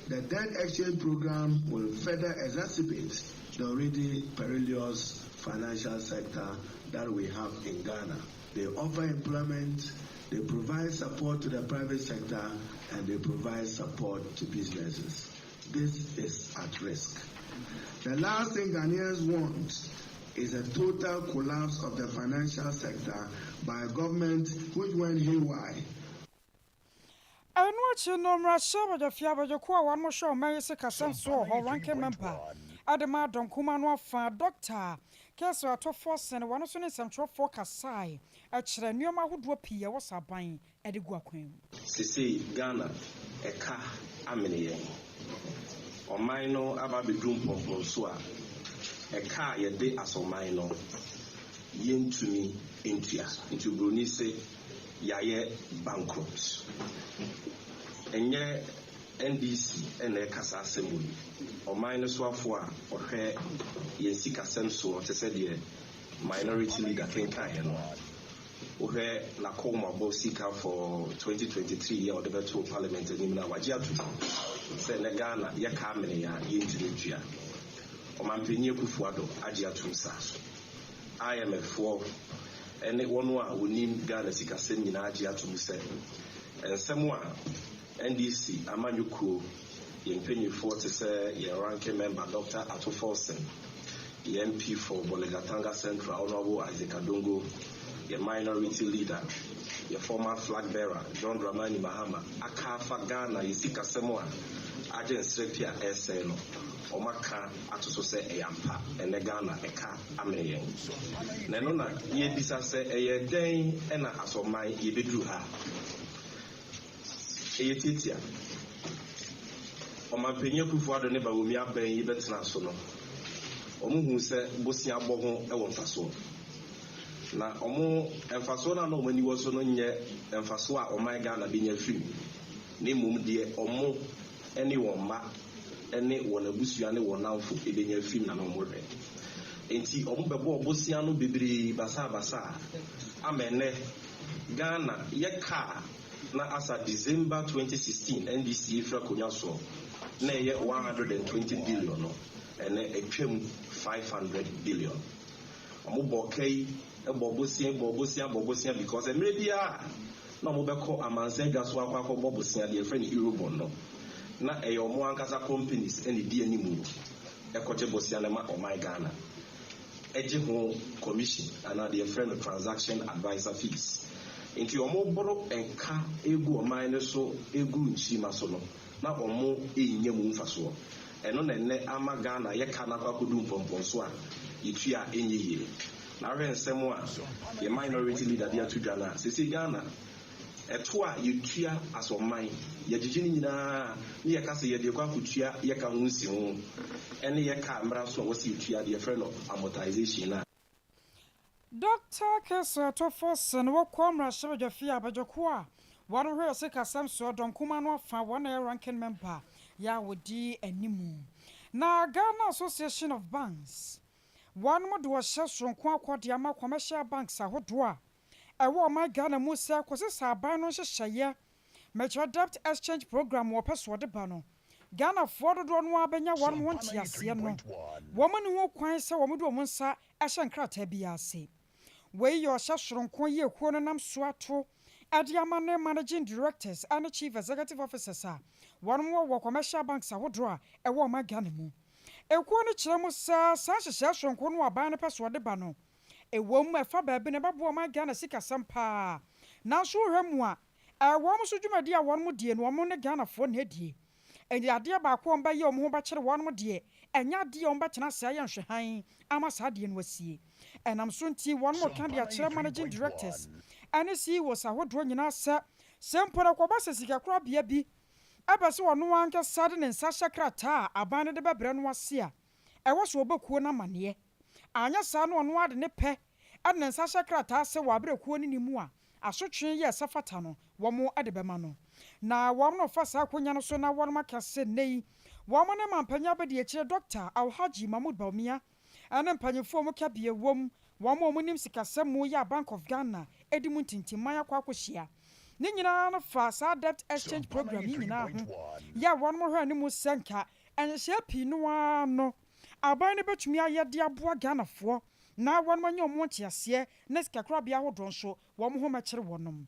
The debt exchange program will further exacerbate the already perilous financial sector that we have in Ghana. They offer employment, they provide support to the private sector, and they provide support to businesses. This is at risk. The last thing Ghanaians want is a total collapse of the financial sector by a government which went haywire. Ɛno akyi no, Mmarahyɛbadwafie abadwakuo a wɔn hwɛ ɔman yi sikasɛm so wɔ hɔ, Ranking Member de ma Dɔm Kumaa no afa, Dɔkta Cassiel Ato Forson, wɔn nso ne nsɛmtwerɛfoɔ kasae kyerɛ nneɛma ahodoɔ pii a ɛwɔ sɛ aban de gu akwan mu. Sesei Ghana ɛka amene yɛn. Ɔman no aba abɛduru mpɔmpɔnso a ɛka a yɛde asɔ ɔman no yɛntumi ntua. Nti oburoni se yɛayɛ bankrupt. Ɛnyɛ NDC na ɛka saa asɛm wei. Ɔman no soafoɔ a ɔhwɛ yɛn sikasɛm soɔ te sɛ deɛ Minority Leader kenkaeɛ no, wohwɛ n'akɔnmabɔ sika for 2023 yi a ɔde bɛtoo Parliament anim no a, wagye atom sɛ nnɛ Ghana yɛka amene a yɛntumi ntua. Ɔmanpanin Akuffo Addo agye atom saa. IMF foɔ ne wɔn a wɔnim Ghana sikasɛm nyinaa agye atom sɛ nsɛm a NDC amanyɔkuo, yɛn mpaninfoɔ te sɛ yɛn Ranking Member Dɔkta Ato Forson, yɛn MP for Bolgatanga Central Honourable Isaac Adongo, yɛn Minority Leader, yɛn former Flag Bearer John Dramani Mahama aka afa Ghana yɛn sikasɛm a agye nsrɛpi a ɛresɛe no, wɔaka ato so sɛ ɛyɛ ampa, ɛnnɛ Ghana ɛka amene yɛn. Na ɛno na yɛrebisa sɛ ɛyɛ dɛn na asɔmman yɛbɛduru ha? Ɛyɛ tiatia. Ɔmanpanyin Akuffo Addo ne Bawumia abɛn yi bɛtenaa so no, wɔhuu sɛ bosea bɔ ho wɔ mfasoɔ. Na wɔn mfasoɔ no a na wɔn ani wɔ so no nyɛ mfasoɔ a ɔman Ghana bɛnya afiri mu, na mmom deɛ wɔn ne wɔn mma ne wɔn abusua ne wɔn nnamfo bɛnya afiri mu na na wɔhwɛ. Enti wɔbɛbɔɔ bosea no bebree basaabasaa ama ɛnnɛ Ghana yɛ kaa na asa December 2016 NDC firi akonwa soɔ na ɛyɛ 120 billion no ɛnɛ atwam 500 billion. Ɔmo bɔ ka yi bɔ bosea bɔ bosea bɔ bosea because mmerɛ biara na ɔmo bɛkɔ amansan dwa so akɔ akɔbɔ bosea deɛ yɛfrɛ no Eurobond no na ɛyɛ ɔmo ankasa companies ɛna ɛdi animu ɛkɔgye bosea no ma ɔman Ghana. gye ho commission anaa deɛ yɛfrɛ no transaction adviser fees. Nti wɔboro nka gu ɔman no so gu nkyirima so no na wɔnnya mu mfasoɔ. Ɛno na ɛnnɛ ama Ghana yɛ ka no akɔ akɔdu mpɔmpɔnso a yɛtua a ɛnyɛ yie. Na wohwɛ nsɛm a yɛn minority leader de ato dwa no a, seesei Ghana Ɛtoɔ a yɛtua as ɔman, yɛgyegye ne nyinaa ne yɛka sɛ yɛde rekɔ akɔtua yɛ ka ho nsiho ne yɛ ka mmara so a ɛwɔ sɛ yɛtua deɛ yɛfrɛ no amortization no a. Dɔkta Kessel Tofosen wɔ kɔɔ mmarahyɛbadwafie a abadwakuo a wɔn hwɛ sikasɛm soɔ dɔm kumaa no afa wɔn na ɛyɛ ranking member yɛ a wɔdi animu. Na Ghana Association of Banks wɔn de wɔhyɛ soronko akɔ de ama commercial banks ahodoɔ a ɛwɔ ɔman Ghana mu sɛ kɔsi sɛ aban no nhyehyɛeɛ mekyerɛ debt exchange program wɔpɛ so wɔde ba no, Ghanafoɔ dodoɔ no ara bɛnya wɔn ho nteaseɛ no, wɔn ne ho kwan sɛ wɔn de wɔn nsa hyɛ nkrataa bi ase. Wei yɛ ɔhyɛ soronko yi ekuo no nam so ato ɛde ama ne managing directors ne chief executive officers a wɔn wɔ wɔ commercial banks ahodoɔ a ɛwɔ ɔman Ghana mu. Ekuo no kyerɛ mu sɛ saa nhyehyɛeɛ soronko no aban no pɛ so wɔde ba no, ɛwɔ mu ɛfa baabi na ɛbɛboa ɔman Ghana sikasɛm paa, nanso wohwɛ mu a ɛwɔ nso dwumadi a wɔn die no, wɔn ne Ghanafoɔ na adie. Ɛyɛ adeɛ baako a wɔn bɛyɛ wɔn ho bɛkyerɛ wɔn deɛ, ɛnyɛ adeɛ a wɔn bɛtena ase ayɛ nhwɛhan ama saa adeɛ no asie. Ɛnam so nti wɔn mo ka de akyerɛ managing directors ɛne CEOs ahodoɔ nyinaa sɛ mpo na kɔba sɛ sikakorabea bi ɛbɛ sɛ ɔno ankasa de ne nsa hyɛ krataa a aban no de bɛbrɛ no ase a, ɛwɔ sɛ ɔbɛkuo no amanneɛ. Anyɛ saa no, ɔno ade ne pɛ ɛde ne nsa hyɛ krataa sɛ wɔ aberɛ kuo no ne mu a, asotwe yɛ ɛsɛ fata no, wɔn de bɛma no. Na wɔn no fa saa akonnwa no so na wɔn aka sɛ nnɛ yi wɔn ne mampanyin abɛdi akyire Dr. Alhaji Mahmood Bawumia ɛne mpanyinfoɔ mu kabie wɔm, wɔn a wɔnim sikasɛm mu yɛ a Bank of Ghana edi mu ntintimman akɔ akɔhyia ne nyinaa no fa saa debt exchange program yi nyinaa ho yɛ a wɔn hwɛ anim sɛ nka nhyehyɛe pii no ara no aban no bɛtumi ayɛ de aboa Ghanafoɔ na wɔn anya wɔn nteaseɛ ne sikakorabea ahodoɔ nso wɔn ho mɛkyerɛ wɔnom.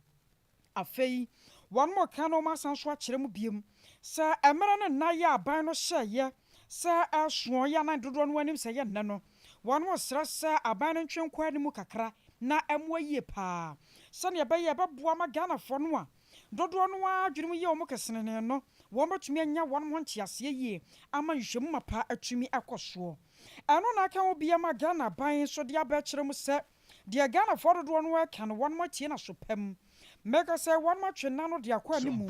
Afei Wɔn reka na wɔn asan nso akyerɛ mu biom sɛ mmerɛ ne nna yɛ aban no hyɛeɛ sɛ ɛsoɔ yɛ anan dodoɔ no anim sɛ ɛyɛ nnɛ no, wɔn resrɛ sɛ aban no ntwe nkɔ anim kakra na ɛmmoa yie paa sɛdeɛ ɛbɛyɛ ɛbɛboa ma Ghanafoɔ no a dodoɔ no ara adwene mu yɛ wɔn kesenenee no wɔn bɛtumi anya wɔn ho nteaseɛ yie ama nhwehwɛmu mapa atumi akɔ soɔ. Ɛno na aka ho bi ama Ghana aban nso de aba akyerɛ mu sɛ deɛ Ghanafoɔ dodoɔ no ara reka no wɔn atie no aso pa mu. Mɛka sɛ wɔn atwe nna no de akɔ animu.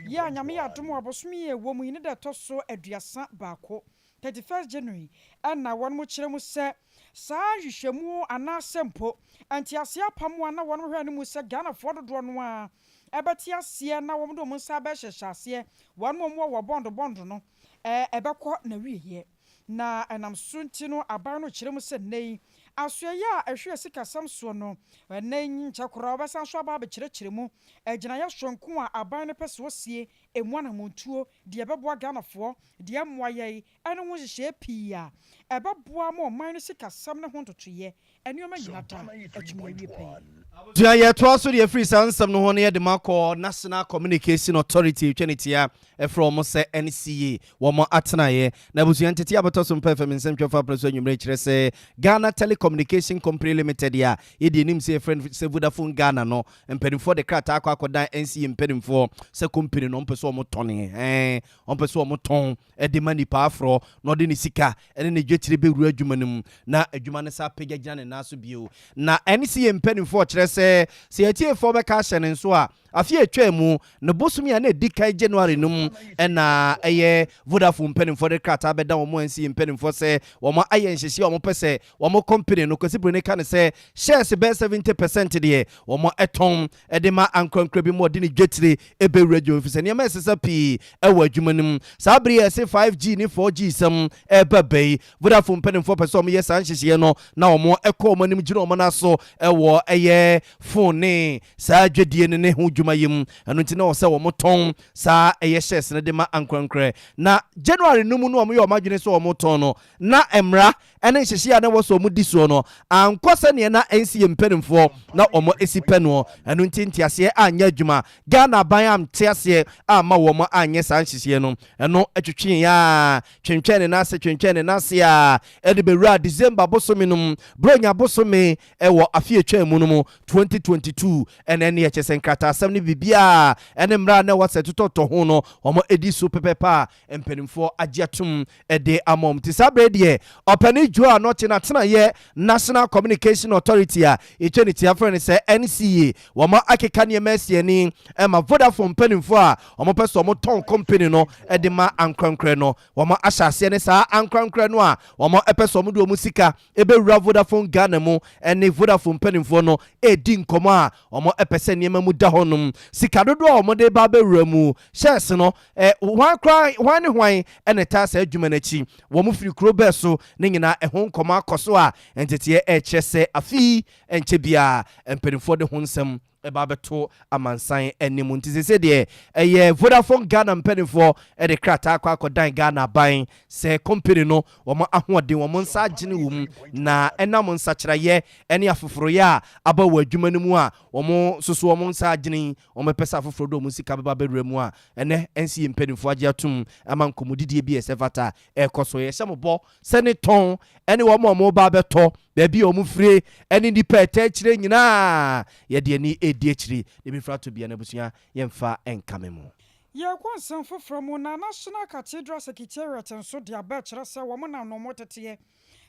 Yɛ a Nyame yɛ adom a bosome yi a ɛwɔ mu yi ne da ɛtɔ so 31, 31st January, ɛna wɔn kyerɛ mu sɛ saa nhwehwɛmu anaasɛ mpo nteaseɛ apam a na wɔn hwɛ animu sɛ Ghanafoɔ dodoɔ no ara ɛbɛte aseɛ na wɔn de wɔn nsa abɛhyehyɛ aseɛ wɔn a wɔwɔ wɔ bɔndo bɔndo no ɛbɛkɔ n'awieɛ. Na ɛnam so nti no aban no kyerɛ mu sɛ nnɛ yi asoɛeɛ a ɛhwɛ asikasɛm soɔ no ɛnnɛ yi nkyɛ koraa wɔbɛsan so aba abɛkyerɛkyerɛ mu agyinaeɛ soronko a aban no pɛ sɛ ɔsie, ɛmu anammɔntuo, deɛ ɛbɛboa Ghanafoɔ, deɛ ɛmmoa yɛn, ɛne ho nhyehyɛeɛ pii a ɛbɛboa ma ɔman no sikasɛm ne ho ntotoeɛ nneɛma nyina da atumi awie pɛyɛ. Abusua yɛtoa so deɛ ɛfiri saa nsɛm no ho no yɛde mo akɔ National Communication Authority ɛtwa ne tia ɛfrɛ wɔn sɛ NCA wɔn atenaeɛ na abusua ntete abɛtɔ so mpɛ fam nsɛmtwerɛfoɔ apene so anwummerɛ kyerɛ sɛ Ghana Telecommunication Company Limited a yɛdi anim sɛ yɛfrɛ no sɛ Vodafone Ghana no mpanimfoɔ de krataa akɔ akɔdan NCA mpanimfoɔ sɛ company no wɔmpɛ sɛ wɔtɔne ɛɛ wɔmpɛ sɛ wɔtɔn de ma nipa aforɔ na ɔde ne sika ne ne dwetire bɛwura adwuma no mu na adwuma no san pagya gyina ne nan so bio. Na ɛne sɛ yɛn mpanimfoɔ kyerɛ sɛ, sɛ atiefoɔ bɛka ahyɛ ne nso a, afe a ɛtwaa mu no bosome a na ɛdi kan January no mu na ɛyɛ Vodafone mpanimfoɔ de krataa bɛda wɔn NCA mpanimfoɔ sɛ wɔn ayɛ nhyehyɛeɛ a wɔpɛ sɛ wɔn company no, Kwasi Broni ka no sɛ shares bɛyɛ 70 percent deɛ wɔn tɔn de ma ankorankora bi ma ɔde ne dwetire bɛwura adwuma mu efisɛ nneɛma ɛsesa pii wɔ adwuma no mu. Saa bere yi a ɛse 5G ne 4G sɛm reba ba yi, Vodafone mpanimfoɔ pɛ sɛ wɔyɛ saa nhyehyeɛ no na wɔkɔ wɔn anim gyina wɔn nan so wɔ ɛyɛ phone ne saa dwadie no ne ho dwuma yi mu. Ɛno nti na ɛwɔ sɛ wɔtɔn saa ɛyɛ shares no de ma ankorankorɛ. Na January no mu no wɔyɛ wɔn adwene sɛ wɔtɔn no na mmara ne nhyehyɛe a na ɛwɔ sɛ wɔdi soɔ no ankɔ sɛdeɛ na NCA mpanimfoɔ na wɔsi pɛ noɔ. Ɛno nti nteaseɛ anyɛ adwuma. Ghana aban ante aseɛ amma wɔn anyɛ saa nhyehyɛeɛ no. Ɛno twetweeɛ ara, twentwɛn ne nan ase, twentwɛn ne nan ase ara de bɛwuraa December bosome no mu, Buronya bosome wɔ afe a ɛtwaa mu no mu, 2022. Ɛna ɛnneɛ kyerɛ sɛ nkrataasɛm ne biribiara ne mmara a na ɛwɔ sɛ ɛtotɔtotɔ ho no, wɔadi so pɛpɛɛpɛ a mpanimfoɔ agye atom de ama wɔn. Nti saa berɛ yi deɛ, Ɔpanin Joe a na ɔte n'atenaeɛ National Communication Authority a yɛtwa ne tia frɛ no sɛ NCA, wɔn akeka nneɛma asi ani ma Vodafone mpanimfoɔ a wɔpɛ sɛ wɔtɔn company no de ma ankorankorɛ no. Wɔn ahyɛ aseɛ ne saa ankorankorɛ no a wɔpɛ sɛ wɔde wɔn sika bɛwura Vodafone Ghana mu ne Vodafone mpanimfoɔ no redi nkɔmmɔ a wɔpɛ sɛ nneɛma mu da hɔnom. Sika dodoɔ a wɔde ba abɛwura mu, shares no, Ɛ, hwan koraa, hwan ne hwan na ɛtaa saa adwuma no akyi? Wɔfiri kuro bɛn so? Ne nyinaa ɛho nkɔmmɔ akɔ so a nteteeɛ rekyerɛ sɛ afe yi ɛnkyɛ biara mpanimfoɔ de ho nsɛm ba abɛto amansan anim. Nti seesei deɛ ɛyɛ Vodafone Ghana mpanimfoɔ de krataa akɔ akɔdan Ghana aban sɛ company no wɔn ahoɔden, wɔn nsa agyene wɔ mu na ɛnam nsakyeraeɛ ne afoforoyɛ a aba wɔ adwuma no mu a wɔn nso so wɔn nsa agyene yi, wɔbɛpɛ sɛ afoforɔ de wɔn sika bɛba abɛwura mu a ɛnnɛ NCA mpanimfoɔ agye atom ama nkɔmmɔdidie bi a ɛsɛ fata rekɔ so. Yɛhyɛ mo bɔ sɛ ne tɔn ne wɔn a wɔreba abɛtɔ, baabi a wɔfire ne nnipa a ɛtaa akyire nyinaa, yɛde ani redi akyire. Deɛ ɛbɛfiri ato biara no, abusua, yɛmfa nkame mo. Yɛrekɔ nsɛm foforɔ mu, na National Cathedral Secretariat nso de aba rekyerɛ sɛ wɔn nam na wɔteteɛ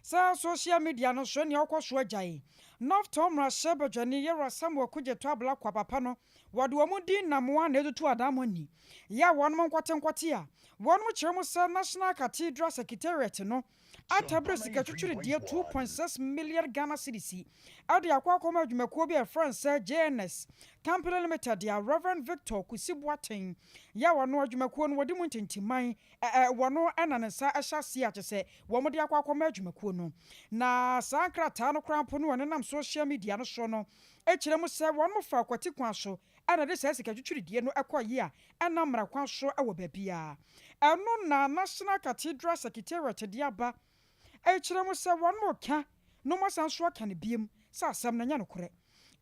sɛ social media no so nea ɔkɔ so agyae. North Tongu mmarahyɛbadwani Yewura Samuel Kudjeto Ablakwa papa no, wɔde wɔn din Namoa na ɛtutu adammɔ ni yɛ wɔnom nkɔtenkɔte a wɔnom kyerɛ mu sɛ National Cathedral Secretariat no atabere sika twitwirideɛ 2.6 million Ghana cedis de akɔ akɔma adwumakuo bi a yɛfrɛ no sɛ JNS Company Limited a Rev. Victor Kusi Boateng yɛ wɔn adwumakuo no wɔde mu ntintiman Wɔno na ne nsa hyɛ aseɛ a kyesɛ wɔn de akɔ akɔma adwumakuo no. Na saa nkrataa no koraa mpo no a ɛnenam social media no soɔ no kyerɛ mu sɛ wɔn faa kwati kwan so na ɛde saa sika twitwiridie no kɔeɛ a ɛnam mmara kwan so wɔ baabiara. Ɛno na National Cathedral Secretariat de aba rekyerɛ mu sɛ wɔn reka na wɔasan nso aka no biom sɛ asɛm no nyɛ nokorɛ.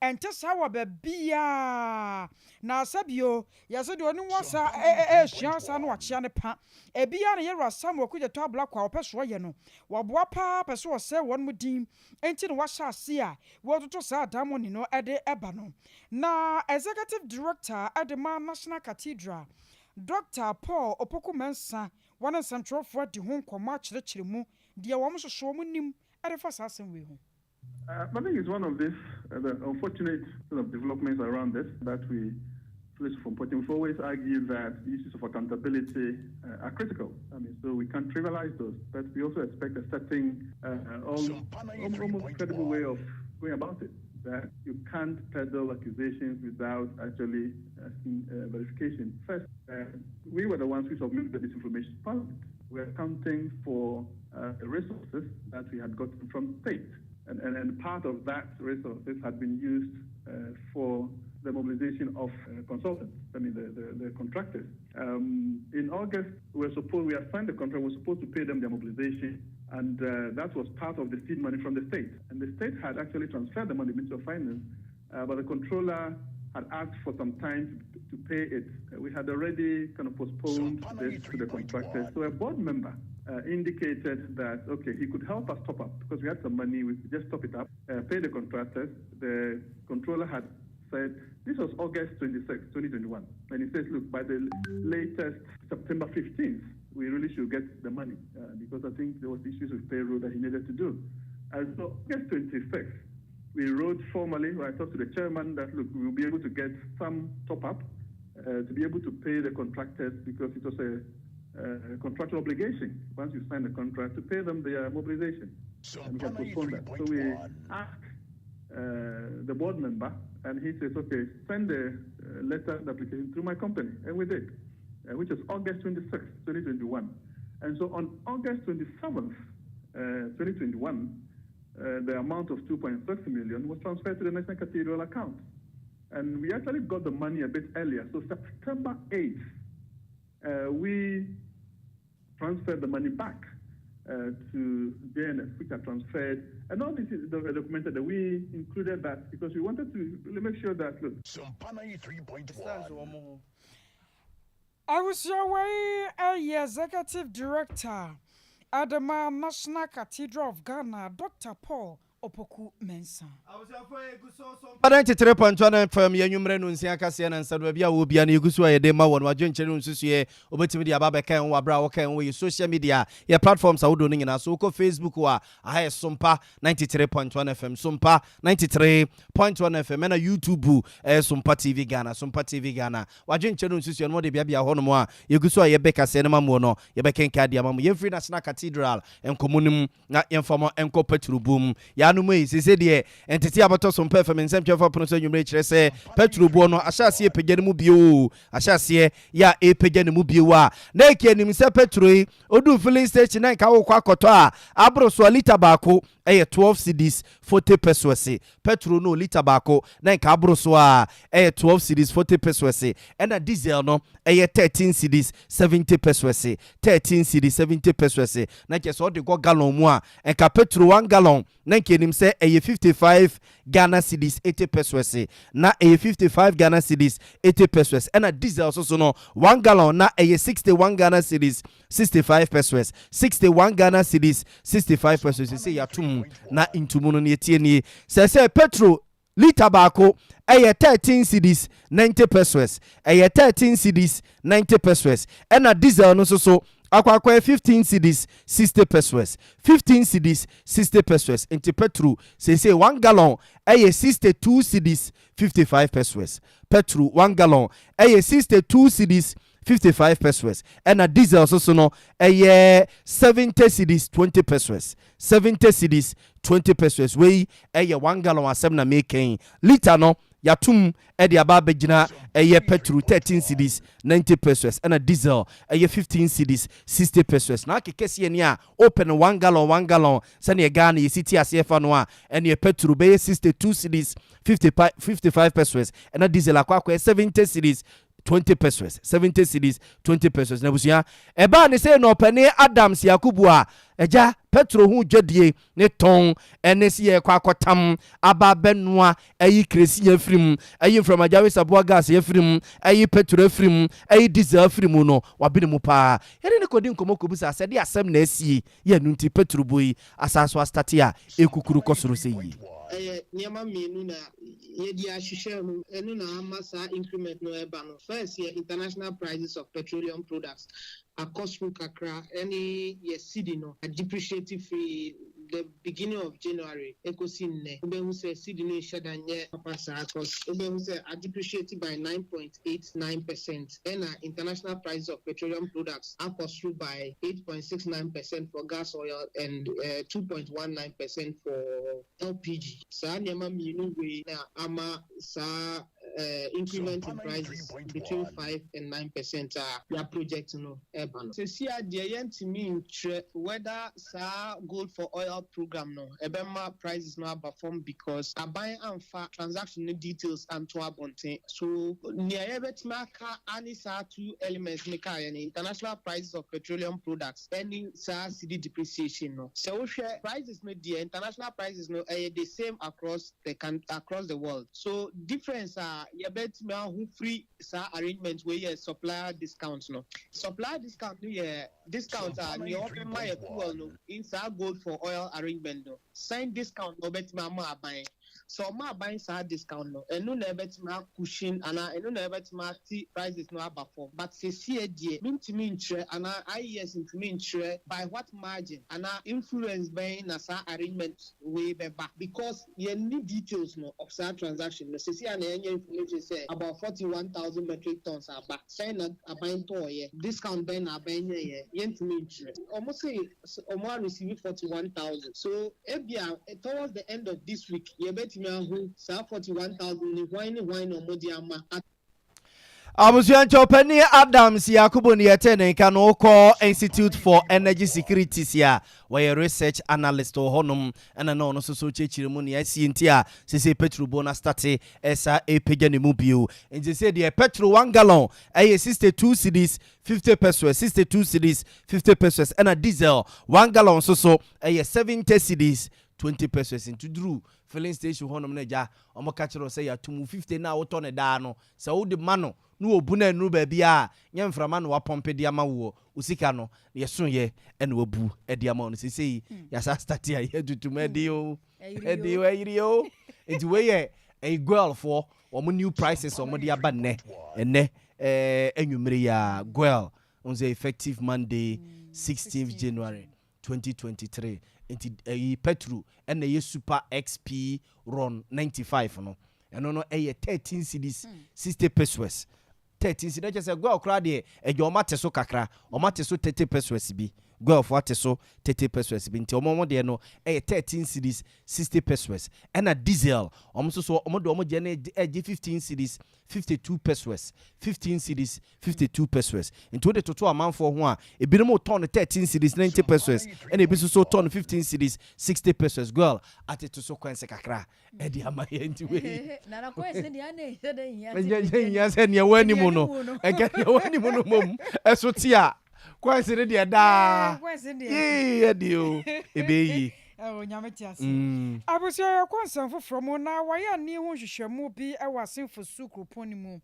Ɛnte saa wɔ baabiara. Na sɛ bio, yɛse deɛ ɔnim wasa ɛresua asa na wakyea ne pa. Ebiara na Yɛwura Samuel Okudzeto Ablakwa a ɔpɛ so ɔyɛ no. Waboa paa pɛ sɛ ɔsɛe wɔnom din nti na wahyɛ ase a wɔretoto saa adaemone no de ba no. Na Executive Director de ma National Cathedral, Dɔkta Paul Opoku Mensah, wɔne nsɛmtwerɛfoɔ adi ho nkɔmmɔ akyerɛkyerɛ mu deɛ wɔn nso so wɔn nim de fa saa asɛm wei ho. I think it's one of these the unfortunate sort of developments around this that we from putting We've always argued that issues of accountability are critical. I mean, so we can't trivialize those, but we also expect a certain almost credible way of going about it. That you can't peddle accusations without actually asking verification. First, we were the ones who submitted this information to Parliament. We were accounting for the resources that we had gotten from the state. And, and, and part of that resources had been used for the mobilization of consultants, I mean, the contractors. In August, we were supposed, we had signed the contract, we were supposed to pay them their mobilization, and that was part of the seed money from the state. And the state had actually transferred the money, Ministry of Finance, but the controller had asked for some time to pay it. We had already kind of postponed this to the contractors. So a board member indicated that, okay, he could help us top up because we had some money, we could just top it up, pay the contractors. The controller had said, this was August 26, 2021. And he says, look, by the latest September 15th, we really should get the money because I think there was issues with payroll that he needed to do. And so August 26th, we wrote formally, I talked to the chairman that, look, we will be able to get some top up to be able to pay the contractors because it was a contractual obligation once you sign the contract to pay them their mobilization. And we can postpone that. So we asked the board member, and he says, okay, send the letter, the application through my company. And we did, which was August 26, 2021. And so on August 27th, 2021, the amount of 2.6 million was transferred to the National Cathedral account. And we actually got the money a bit earlier. So September 8th, we transferred the money back to JNS, which are transferred. And all this is documented that we included that because we wanted to really make sure that, look. 3.1. Abusua, wei yɛ Executive Director de ma National Cathedral of Ghana, Dr. Paul Opoku Mensah. Ɔdan tetere pɔntɔ no fam yɛ nwummerɛ no nsia kaseɛ na nsa no baabi a wɔ bia no yɛgu so a yɛde ma wɔ no wadwenkyerɛ no nsusuɛ wobɛtumi de aba bɛka ho wɔ aberɛ a wɔka ho wɔ yɛ social media, yɛ platforms ahodoɔ no nyinaa so. Wokɔ Facebook a, aha yɛ Sompa 93.1 FM, Sompa 93.1 FM, ɛna YouTube ɛyɛ Sompa TV Ghana, Sompa TV Ghana. Wadwenkyerɛ no nsusuɛ no wɔde biabia hɔ nom a yɛgu so a yɛbɛ kaseɛ no ma muo no, yɛbɛkenka de ama mu. Yɛmfiri National Cathedral nkɔmmɔ no mu na yɛmfa mo nkɔ petro bom yɛanom yi. Sese deɛ ntete abɛtɔ so mpɛ fam nsɛm twɛfa pono so anwummerɛ kyerɛ sɛ petro boɔ no ahyɛ aseɛ pagya no mu bio, ahyɛ aseɛ yɛ a ɛpagya ne mu bio a na ɛki anim sɛ petro yi ɔduu filling station na nka wokɔ akɔtɔ a aboro so a lita baako ɛyɛ 12 cedis 40 pesewas. Petro no lita baako na nka aboro so a ɛyɛ 12 cedis 40 pesewas, ɛna diesel no ɛyɛ 13 cedis 70 pesewas, 13 cedis 70 pesewas. Na kyerɛ sɛ ɔde kɔ gallon mu a, nka petro 1 gallon na nka anim sɛ ɛyɛ 55 Ghana cedis 80 pesewas, na ɛyɛ 55 Ghana cedis 80 pesewas. Ɛna diesel so no 1 gallon na ɛyɛ 61 Ghana cedis 65 pesewas, 61 Ghana cedis 65 pesewas. Sɛ yɛatom na ntomu no ne yɛtie nie sɛ petro lita baako ɛyɛ 13 cedis 90 pesewas, ɛyɛ 13 cedis 90 pesewas, ɛna diesel no nso so akɔ akɔyɛ 15 cedis 60 pesewas, 15 cedis 60 pesewas. Nti petro seesei 1 gallon ɛyɛ 62 cedis 55 pesewas. Petro 1 gallon ɛyɛ 62 cedis 55 pesewas, ɛna diesel nso so no ɛyɛ 70 cedis 20 pesewas, 70 cedis 20 pesewas. Wei ɛyɛ 1 gallon asɛm na mekɛn. Liter no yɛatom ɛde aba abɛgyina ɛyɛ petrol 13 cedis 90 pesewas, ɛna diesel ɛyɛ 15 cedis 60 pesewas. Na akeka sie ni a open 1 gallon, 1 gallon sɛneɛ Ghana yɛsi ti aseɛ fa no a, ɛneɛ petrol bɛyɛ 62 cedis 55 55 pesewas, ɛna diesel akɔ akɔyɛ 70 cedis 20 pesewas, 70 cedis 20 pesewas. Na abusua, ɛbaa ne sɛ na ɔpɛne Adams Yakubu a ɛgya Petro ho dwadie ne tɔn ne sɛ yɛrekɔ akɔtam aba abɛnoa ayi kerosene afiri mu, ayi mframagya wesaboa gas afiri mu, ayi petro afiri mu, ayi diesel afiri mu no, wabene mu paa. Yɛne no kɔdi nkɔmmɔ kɔbisa sɛ ɛdeɛ asɛm na asie yɛ ɛno nti petro bo yi asan so astate a ɛrekukuru kɔ soro sɛ yie. Ɛyɛ nneɛma mmienu na yɛde ahyehyɛ ho, ɛno na ama saa increment no ɛba no. First yɛ international prices of petroleum products akɔ soro kakra ɛne yɛ cedi no adepreciate firi the beginning of January ɛkɔsi nnɛ. Wobɛhu sɛ cedi no nhyɛ da nyɛ papa saa cause wobɛhu sɛ adepreciate by 9.89% ɛna international prices of petroleum products akɔ soro by 8.69% for gas oil and 2.19% for LPG. Saa nneɛma mmienu wei na ama saa increment in prices between 5 and 9% a yɛ project no ɛba no. Seesei a deɛ yɛntumi nkyerɛ whether saa gold for oil program no ɛbɛma prices no aba fam because aban amfa transaction no details anto abɔnten. So nea yɛbɛtumi aka ane saa two elements ne kaa yɛ no, international prices of petroleum products ɛne saa cedi depreciation no. Sɛ wohwɛ prices no deɛ, international prices no ɛyɛ the same across the world. So difference a yɛbɛtumi aho firi saa arrangement wei yɛ supplier discount no. Supplier discount no yɛ discount a nea ɔbɛma yɛ fuel no in saa gold for oil arrangement no, sign discount na ɔbɛtumi ama aban. Sɛ ɔma aban saa discount no, ɛno na ɛbɛtumi acushion anaa ɛno na ɛbɛtumi ate prices no aba fam. But seesei deɛ mintumi nkyerɛ anaa IES ntumi nkyerɛ by what margin anaa influence bɛn na saa arrangement wei bɛba because yɛnni details no of saa transaction no. Seesei a na yɛnyɛ information sɛ about 41,000 metric tons aba, sɛn na aban tɔɔyɛ, discount bɛn na aban nyɛyɛ, yɛntumi nkyerɛ. Ɔmo se ɔmo a receive 41,000, so ebia towards the end of this week yɛbɛtumi ahu saa 41,000 ni hwan ne hwan na ɔmo de ama. Abusuankyɛwpani Adams Yakubu ne yɛte ne nka no, wokɔ Institute for Energy Security a wɔyɛ research analyst wɔ hɔnom, ɛna na ɔno nso so kyerɛkyerɛ mu nea asie nti a sese petrol bo no start ɛsa ɛpagya ne mu bio. Nti sɛ deɛ petrol 1 gallon ɛyɛ 62 cedis 50 pesewas, 62 cedis 50 pesewas, ɛna diesel 1 gallon nso so ɛyɛ 70 cedis 20 pesewas. Nti duru filling station hɔnom no, agya ɔmo ka kyerɛ sɛ yɛato mu 50 na wotɔ ne daa no, sɛ wode ma no na wɔbu no anuru baabi a nyɛ mframa na wapɔmpe de ama woɔ, wo sika no yɛsoyɛ ɛna wabu de ama wo no. Sesei yɛasa start a yɛtutum ɛde o, ɛde o, ɛyiri o. Nti wei yɛ ɛyɛ Goilfoɔ wɔn new prices a wɔn de aba nnɛ ɛnɛ anwummere yi a Goil wɔn sɛ effective Monday 16th January 2023. Nti ɛyi petrol ɛna ɛyɛ Super XP RON 95 no, ɛno no ɛyɛ 13 cedis 60 pesewas. 13 cedis ɛkyɛ sɛ Goil koraa deɛ ɛgya ɔmo ate so kakra, ɔmo ate so 30 pesewas bi. Goilfoɔ ate so 30 pesewas bi, nti ɔmo deɛ no ɛyɛ 13 cedis 60 pesewas. Ɛna diesel ɔmo nso so ɔmo de ɔmo gye no ɛgye 15 cedis 52 pesewas, 15 cedis 52 pesewas. Nti wode toto amanfoɔ ho a, ebinom tɔn no 13 cedis 90 pesewas, ɛna ebi nso so tɔn no 15 cedis 60 pesewas. Goil atete so kwan sɛ kakra ɛde ama yɛn. Nti wei ɛnyɛ sɛ nea wɔ anim no, ɛnka nea wɔ anim no mom ɛso te a kwan sɛ ne deɛ daa yee ɛde o ɛbɛyie. Nyame te ase. Abusua, yɛkɔ nsɛm foforɔ mu na wɔyɛ ani ho nhwehwɛmu bi wɔ Asenfo su kuropɔn no mu.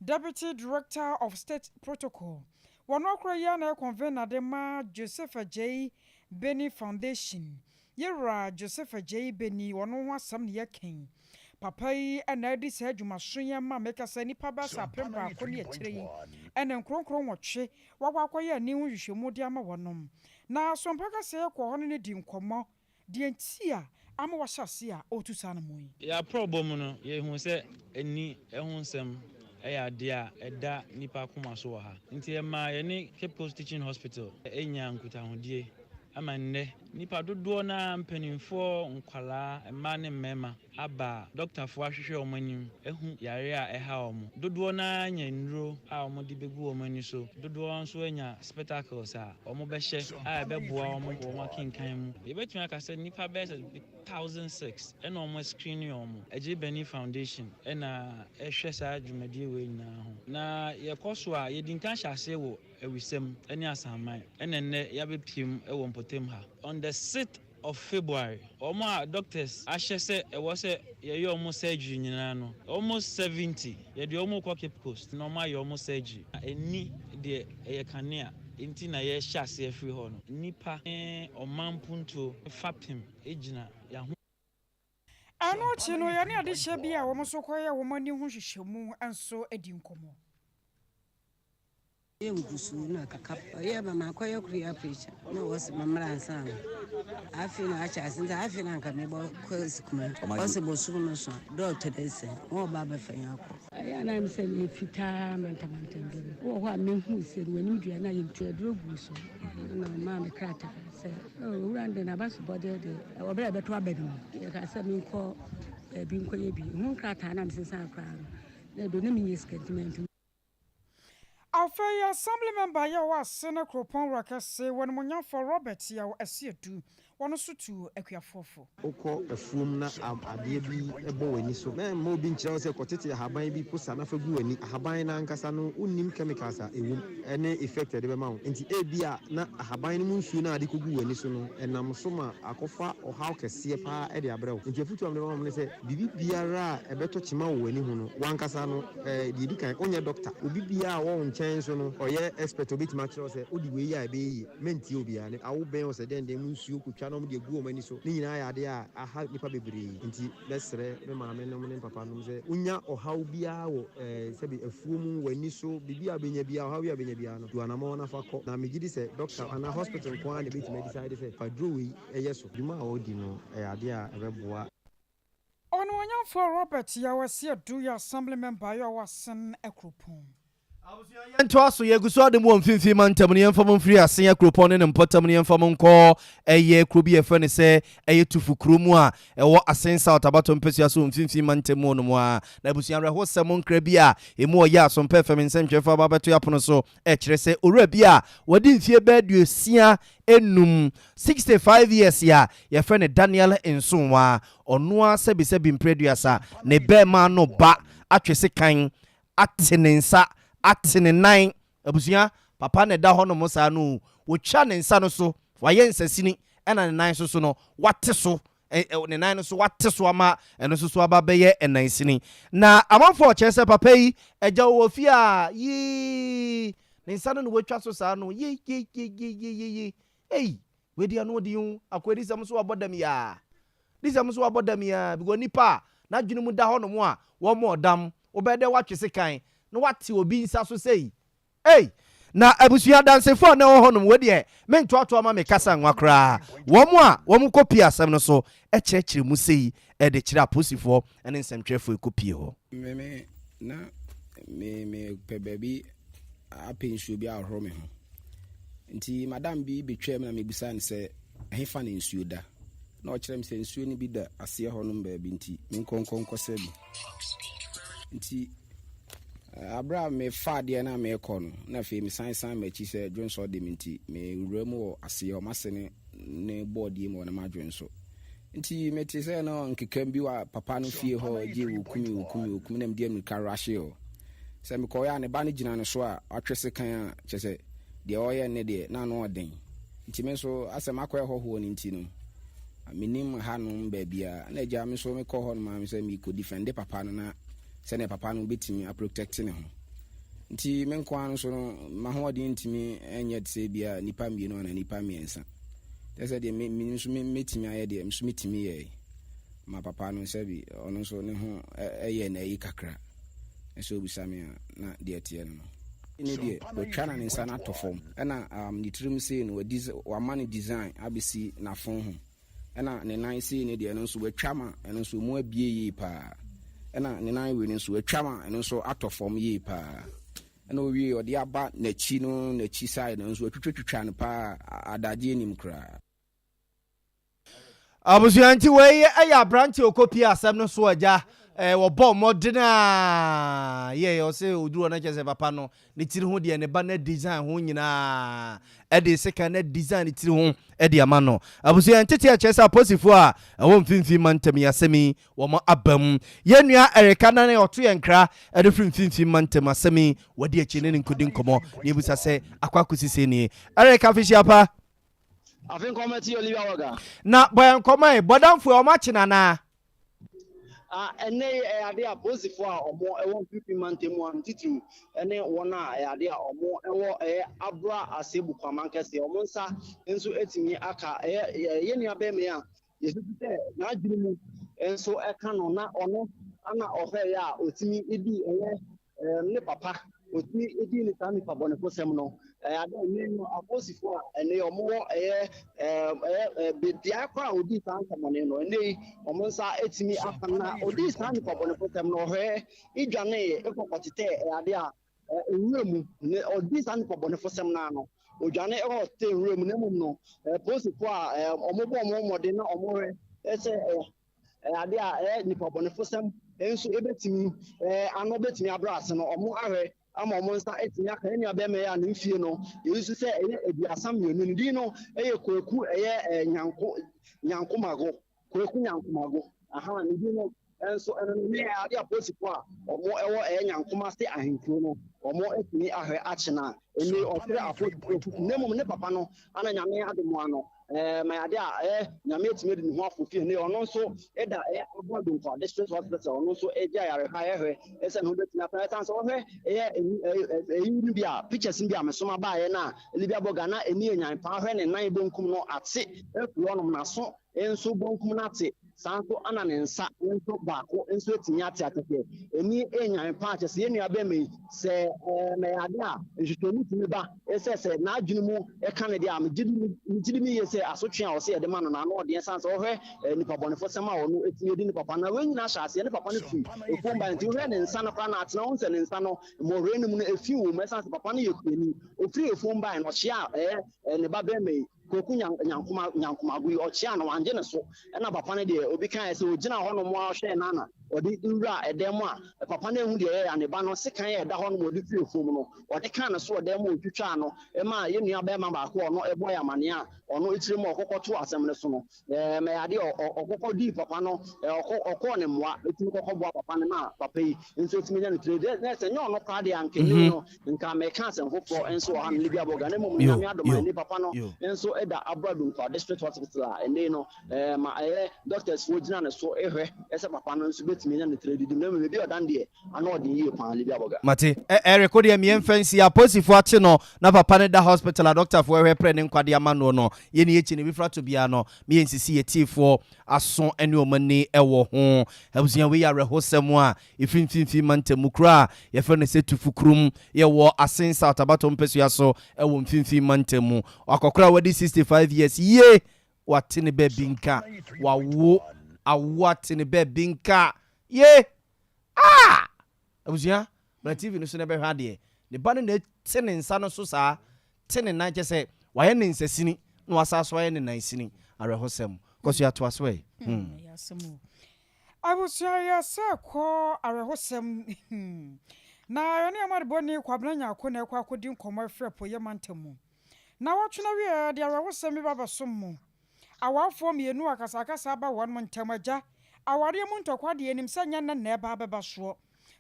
Deputy Director of State Protocol, wɔn akora yi ana convener de ma Joseph Adjei Beni Foundation, yɛwura Joseph Adjei Beni, wɔn ho asɛm ne yɛkɛn. Papa yi ɛna adi saa adwumaso yi ma meka sɛ nnipa bɛsɛ 1001 ne akyire yi ɛna nkuronkuro 8 wakɔ akɔyɛ ani ho nhwehwɛmu de ama wɔnom. Na sompa kɛseɛ kɔ hɔ no ne di nkɔmmɔ deɛ nti a ama wahyɛ ase a ɔretu saa no mu yi. Yɛaprɔbɔ mu no, yɛhu sɛ ani ɛho nsɛm ɛyɛ adeɛ a ɛda nipa akoma so wɔ ha, nti ɛma yɛne Cape Coast Teaching Hospital ɛnya nkutahodie ama nnɛ nipa dodoɔ na mpanimfoɔ, nkwalaa, mmaa ne mmarima aba, dɔktafoɔ ahwehwɛ wɔn anim ehu yare a ɛha wɔn. Dodoɔ naa nya nnuro a wɔde bɛgu wɔn ani so, dodoɔ nso anya spectacles a wɔn bɛhyɛ a ɛbɛboa wɔn wɔ wɔn akenkan mu. Yɛbɛtumi aka sɛ nipa bɛyɛ sɛ 1006 ɛna wɔn screen wɔn. Adjei Beni Foundation ɛna ɛhwɛ saa dwumadie wei nyinaa ho, na yɛkɔ so a yɛdi nkan hyɛ aseɛ wɔ Awisɛm ne Asaman, ɛna nnɛ yɛabɛpiem wɔ mpɔtam ha on the sixth of February, wɔn a doctors ahyɛ sɛ ɛwɔ sɛ yɛyɛ wɔn surgery nyinaa no, almost 70, yɛde wɔn rekɔ Cape Coast na wɔayɛ wɔn surgery. Ani deɛ ɛyɛ kanea nti na yɛrehyɛ aseɛ afiri hɔ no. Nnipa ne ɔman mpuntuo fapem gyina yɛn aho. Ɛno akyi no, yɛne adehyeɛ bi a wɔn nso kɔyɛɛ wɔn ani ho nhwehwɛmu nso di nkɔmmɔ. Ɔyɛ nkusuu na kaka ɔyɛ ma makɔyɛ korea preacher na wɔse memmra ansa na afei na ahyɛ ase nti afei na anka mebɔ kɔ sukuma ɔse bosom no so a dɛ ɔtɔ dɛ sɛ wɔn ɔba abɛfa yɛn akɔ. Ɛyɛ a na ayɛ me sɛ meyɛ fitaa mantamantam bi no. Wowɔ hɔ a mehu sɛ w'anim dua no ayɛ nti aduro guu so na ɔmaa me krataa sɛ oh, owura no de n'abasobɔdeɛ de wɔ berɛ a ɛbɛto aba no mu. Yɛkaa sɛ menkɔ baabi nkɔyɛ bi. Ho nkrataa no a mesensan koraa no, na ɛdɔ na mennya sika nti mantumi. Afei Assembly Member a ɔwɔ Asene Kuropɔn Wura Kɛse, W'animuonyamfoɔ Robert Yaw Asiedu, wɔno nso tuu akuafoɔ fo. Wokɔ afuom na adeɛ bi bɔ w'ani so, mma obi nkyerɛ wo sɛ kɔtete ahaban bi posa na fa gu w'ani. Ahaban no ankasa no, wonnim chemicals a ɛwom ne effect a ɛde bɛma wo. Enti ebia na ahaban no mu nsuo no a wode kɔgu w'ani so no, ɛnam so ma akɔfa ɔhaw kɛseɛ pa ara de abrɛ wo. Enti afotuo a mede bɛma mo ne sɛ, biribi biara a ɛbɛtɔ kyema wɔ w'ani ho no, w'ankasa no, Deɛ ɛdi kan, wonyɛ dɔkta. Obi biara a ɔwɔ wo nkyɛn nso no, ɔyɛ expert a ɔbɛtumi akyerɛ wo sɛ wode wei yɛ a ɛbɛyɛ yie. Mɛntie obiara. Ne awo bɛn o, sɛ dɛn dɛn mu nsuo kɔtwa na wɔde agu wɔn ani so. Ne nyinaa yɛ adeɛ a aha nnipa bebree. Nti mɛsrɛ me maamenom ne me papanom sɛ, wonya ɔhaw biara wɔ sɛbe afuo mu, w'ani so, biribi a wobɛnya biara, ɔhaw biara a wobɛnya biara no, tu anamɔn na fa kɔ. Na megye di sɛ dɔkta anaa hospital nko ara na ɛbɛtumi adecide sɛ fa duro wei yɛ so. Dwuma a wɔdi no yɛ adeɛ a ɛbɛboa. Ɔnuonyamfoɔ Robert Yaw Asiedu yɛ Assembly Member a ɔwɔ Asen Akuropɔn. Abusua yɛntoa so, yɛgu so ade mu wɔ mfimfini mantam no, yɛmfa mo mfiri Asen Akuropɔn ne ne mpɔtam no yɛmfa mo nkɔ ɛyɛ kuro bi yɛfrɛ no sɛ ɛyɛ Tufu kuro mu a ɛwɔ Asen South abatoɔ mpasua so wɔ mfimfini mantam mu hɔ nom a. Na abusua awerɛhosɛm nkra bi a ɛmu ɔyɛ a Sompɛ FM nsɛntwerɛfoɔ aba abɛto yɛn apono so ɛkyerɛ sɛ owura bi a wadi mfeɛ bɛyɛ 65, 65 years, a yɛfrɛ no Daniel Nsonwa, ɔno ara sɛbisɛbi mprɛ aduasa, ne bɛɛma no ba atwe sekan ate ne nsa, ate ne nan. Abusua, papa na ɛda hɔ nom saa no o, wɔtwa ne nsa no so, wayɛ nsasini, ɛna ne nan nso so no, wate so, ne nan no so wate so ama ɛno nso so aba bɛyɛ ɛnansini. Na amanfoɔ ɔkyerɛ sɛ papa yi, agya wɔ fie a, yii, ne nsa no na watwa so saa no, yei, yei, yei, yei, yei, yei, yei, ei, wei deɛ ano ɔden o, akoa di sɛm so wabɔ dam yaa, di sɛm so wabɔ dam yaa, because nipa a n'adwene mu da hɔ nom a wɔmmɔ ɔdam, wobɛyɛ dɛ watwe sekan na wate obi nsa so sei, Ei! Na abusua adansefo a na ɛwɔ hɔnom, wei deɛ mentoatoa ma me kasa nwa koraa, wɔn a wɔkɔpie asɛm no so kyerɛkyerɛ mu sei de kyerɛ apolisifoɔ ne nsɛmtwerɛfoɔ ɛkɔpie hɔ. Me me na me mepɛ baabi apɛ nsuo bi ahohoro me ho. Nti madam bi betwaam na mebisaa no sɛ ɛhefa na nsuo da. Na ɔkyerɛ me sɛ nsuo no bi da aseɛ hɔnom baabi nti menkɔ nkɔ nkɔsa bi. Nti Berɛ a mefaa adeɛ no a merekɔ no, na afei mesan san m'akyi sɛ dwonsɔ de me nti, mewura mu wɔ aseɛ hɔ, m'ase ne ne bɔɔdeɛ mu hɔ na madwonso. Nti mete sɛ na nkekam bi wɔ papa no fie hɔ, gye wɔkumi, wɔkumi, wɔkumi, na mede ammirika rushee hɔ. Sɛ mekɔeɛ a, ne ba no gyina ne so a watwe sekan a kyerɛ sɛ deɛ ɔreyɛ no deɛ, na ano ɔden. Nti me nso asɛ makɔyɛ hɔhoɔ no nti no, mennim hanom baabiara. Na agya me nso mekɔɔ hɔ nom a sɛ mekɔ defende papa no na sɛdeɛ papa no bɛtumi aprotɛkte ne ho. Nti me nko ara nso no, m'ahoɔden ntumi nyɛ te sɛ ebia nnipa mmienu anaa nnipa mmiɛnsa. Kyerɛ sɛ deɛ me, me nso mɛtumi ayɛ deɛ, me nso metumi yɛe ma papa no sɛbi ɔno nso ne ho yɛɛ no ayi kakra. Sɛ ɔbisa me a, na deɛ ɛteɛ no no. Ne deɛ, watwa na ne nsa no atɔ fam. Ɛna um, ne tirim sei no, wama no design abɛsi n'afon ho. Ɛna ne nan sei no deɛ, ɛno nso watwa ma ɛno nso mu abie yie paa. Ɛna ne nan wei no nso watwa ma ɛno nso atɔ fam yie paa. Ɛna owie ɔde aba n'akyi no, n'akyi side no nso watwitwatwitwa no paa, adagyeɛ nim koraa. Abusua nti wei yɛ aberante okopie asɛm no so agya eh, wɔbɔ mmɔden a yɛ ɔsɛ oduru hɔ no kyerɛ sɛ papa no ne tiri ho deɛ ne ba no design ho nyinaa ɛde sekan no design ne tiri ho ɛde ama no. Abusua ntete a kyerɛ sɛ apolisifoɔ a ɛwɔ mfimfini mantam yi asɛm yi wɔn aba mu. Yɛn nua Erika Nane ɔto yɛn nkra ɛde firi mfimfini mantam asɛm yi wɔde akyi ne ne nkodi nkɔmmɔ na ebusa sɛ akɔ akɔsi sɛ nie. Erika fihyia pa. Afe nkɔmɔ ti Olivia Wɔga. Na bɔ yɛn nkɔmɔ yi, bɔdamfo yi, wɔn akye no anaa? A Ɛnnɛ yi, ɛyɛ ade a apolisifo a wɔwɔ Mfimfini Mantam mu ano titiriw ne wɔn a ɛyɛ ade a wɔwɔ ɛyɛ Abura Asebu Kwamankɛse, wɔn nsa nso atumi aka ɛyɛ yɛn nua barima yi a yɛsusu sɛ n'adwene mu nso ka no na ɔno na ɔhwɛeɛ a ɔtumi di ɛyɛ ne papa ɔtumi di ne saa nipa bɔnefosɛm no. Ɛyɛ ade a ɛnnɛ no apolisifoɔ a ɛnnɛ yi wɔwɔ ɛyɛ ɛyɛ beaeɛ koraa a ɔdii saa nsɛmɔne no ɛnnɛ yi wɔn nsa atumi aka no na ɔdii saa nipa bɔnefosɛm no ɔhwɛɛ dwaneeɛ kɔ kɔtetɛɛ ɛyɛ ade a nwura mu ne ɔdii saa nipa bɔnefosɛm no ano ɔdwane kɔ kɔtetɛɛ nwura mu na mmom no apolisifoɔ a wɔbɔ wɔn mmɔden na wɔhwɛ sɛ Ɛyɛ ade a ɛyɛ nnipa bɔnefosɛm nso ebetumi ano betumi abrɛ ase no, wɔn ahwɛ ama wɔn nsa atumi aka yɛn nua bɛrima yi a ne mfie no yɛsusu sɛ ɛyɛ 32. Ne din no yɛ Kwaku ɛyɛ Nyanko Nyankomago Kwaku Nyankomago. Aha ne din no nso ɛno no ne ade a polisifoɔ a wɔn ɛwɔ ɛyɛ Nyankoma ase ahenkuro no wɔn atumi ahwɛ akye no a ɛnni ɔkyerɛ apolisifoɔ na mmom ne papa no ana Nyame adom ano Ɛɛ ma ade a ɛɛ Nyame atumi adi ne ho afo fie ne ɔno nso da ɛyɛ Aboa Dunkwa District Hospital ɔno nso gye ayarehwɛ a yɛhwɛ sɛ ne ho bɛtumi asa ɛsan sɛ ɔhwɛ ɛyɛ ɛyi no bi a pictures no bi a mesoma baeɛ no a Libya Boga na ɛni enyan paa hwɛ ne nan bonkum no ate afiri hɔnom n'aso nso bonkum no ate Saa nso na ne nsa nso baako nso atumi ate atɛkyɛ. Ani renyan paa kyerɛ sɛ yɛn nua bɛrima yi, sɛ ɛyɛ ade a nhwehwɛmu tumi ba sɛ sɛ n'adwene mu ka no deɛ a, megye di megye di yie sɛ asotwe a ɔsɛ yɛde ma no no ano ɔden ɛsiane sɛ wohwɛ nipa bɔnefosɛm a ɔno atumi adi ne papa no. Na wei nyinaa hyɛ aseɛ ne papa no firi afuom baeɛ nti wohwɛ ne nsa no koraa no atena wohu sɛ ne nsa no mmɔwerɛ no mu no efi wɔ mu ɛsiane sɛ papa no yɛ kuani. Ɔfiri afuom baeɛ no ɔkyeaa ɛyɛ ne ba bɛrima yi. Kwaku Nyankoma Nyankomago yi, ɔkyeaa no, wangye ne so. Ɛna papa no deɛ, obi kaeɛ sɛ ɔgyinaa hɔ nom ara ɔhwɛɛ no ara na ɔde wuraa ɛdan mu a, papa no anhu deɛ ɛyɛeɛ a ne ba no sekan a ɛda hɔ nom a ɔde firi afuom no, ɔde kaa ne so wɔ dan mu a ɔtwitwaa no maa yɛn nua barima baako a ɔno bɔɔ yɛn amaneɛ a ɔno akyire mu a ɔkɔkɔtoo asɛm no so no. Ɛɛ, ɛyɛ adeɛ a ɔkɔkɔ dii papa no, ɔkɔɔ ne mmoa, ɛtumi kɔkɔ boa papa no maa papa yi nso tumi nya ne tiri. Na sɛ nyɛ ɔno koraa deɛ anka ɛnɛ yi no, nka meka asɛm foforɔ nso wɔ ha no, Libya Bolga. Na mmom no, Nyame adom a ɛnɛ papa no nso da Abura Dunkwa District Hospital a ɛnɛ yi no, ma ɛyɛ doctors foɔ gyina ne so hwɛ sɛ papa no nso bɛtumi anya ne tiri adidi mu. Na mmom baabi a ɔda no deɛ, ano ɔden yie paa, Libya Bolga. Mate. Ɛ Eric wo deɛ meɛ mfa nsi apolisifoɔ akye no na papa no da hospital a doctorfoɔ ɛhwɛ prɛ ne nkwa de ama noɔ no yɛni akyi no bi fra to biara no meyɛ nsisi yɛ tiefoɔ aso ne wɔn ani wɔ ho. Abusua wei yɛ awerɛhosɛm a ɛfiri mfimfini mantam mu kuro a yɛfrɛ no sɛ Tufukurom yɛwɔ Asen South abatoɔ mpasua so wɔ mfimfini mantam mu. Akɔkora a wadi 65 years yie wate ne baabi nka wawo awo ate ne baabi nka yie Ah! Abusua, bra TV no so na bɛhwɛ adeɛ. Ne ba no na ɛte ne nsa no so saa, te ne nan kyɛ sɛ wayɛ ne nsa sini na wasa so ayɛ ne nan sini. Awerɛhosɛm. Kɔ so yɛatoa so ɛ. Hmm. Abusua yɛsɛ kɔ awerɛhosɛm hmm. Na yɛne amanebɔni Kwabena Nyarko na ɛkɔ akɔdi nkɔmmɔ afiri Apueeɛ mantam mu. Nawɔtwe no awieɛ de awerɛhosɛm bi ba bɛsom mo. Awarfoɔ mmienu a akasakasa aba wɔn ntam agya awareɛ mu ntɔkwa deɛ yɛnim sɛ nyɛ nnɛ na ɛba abɛba soɔ.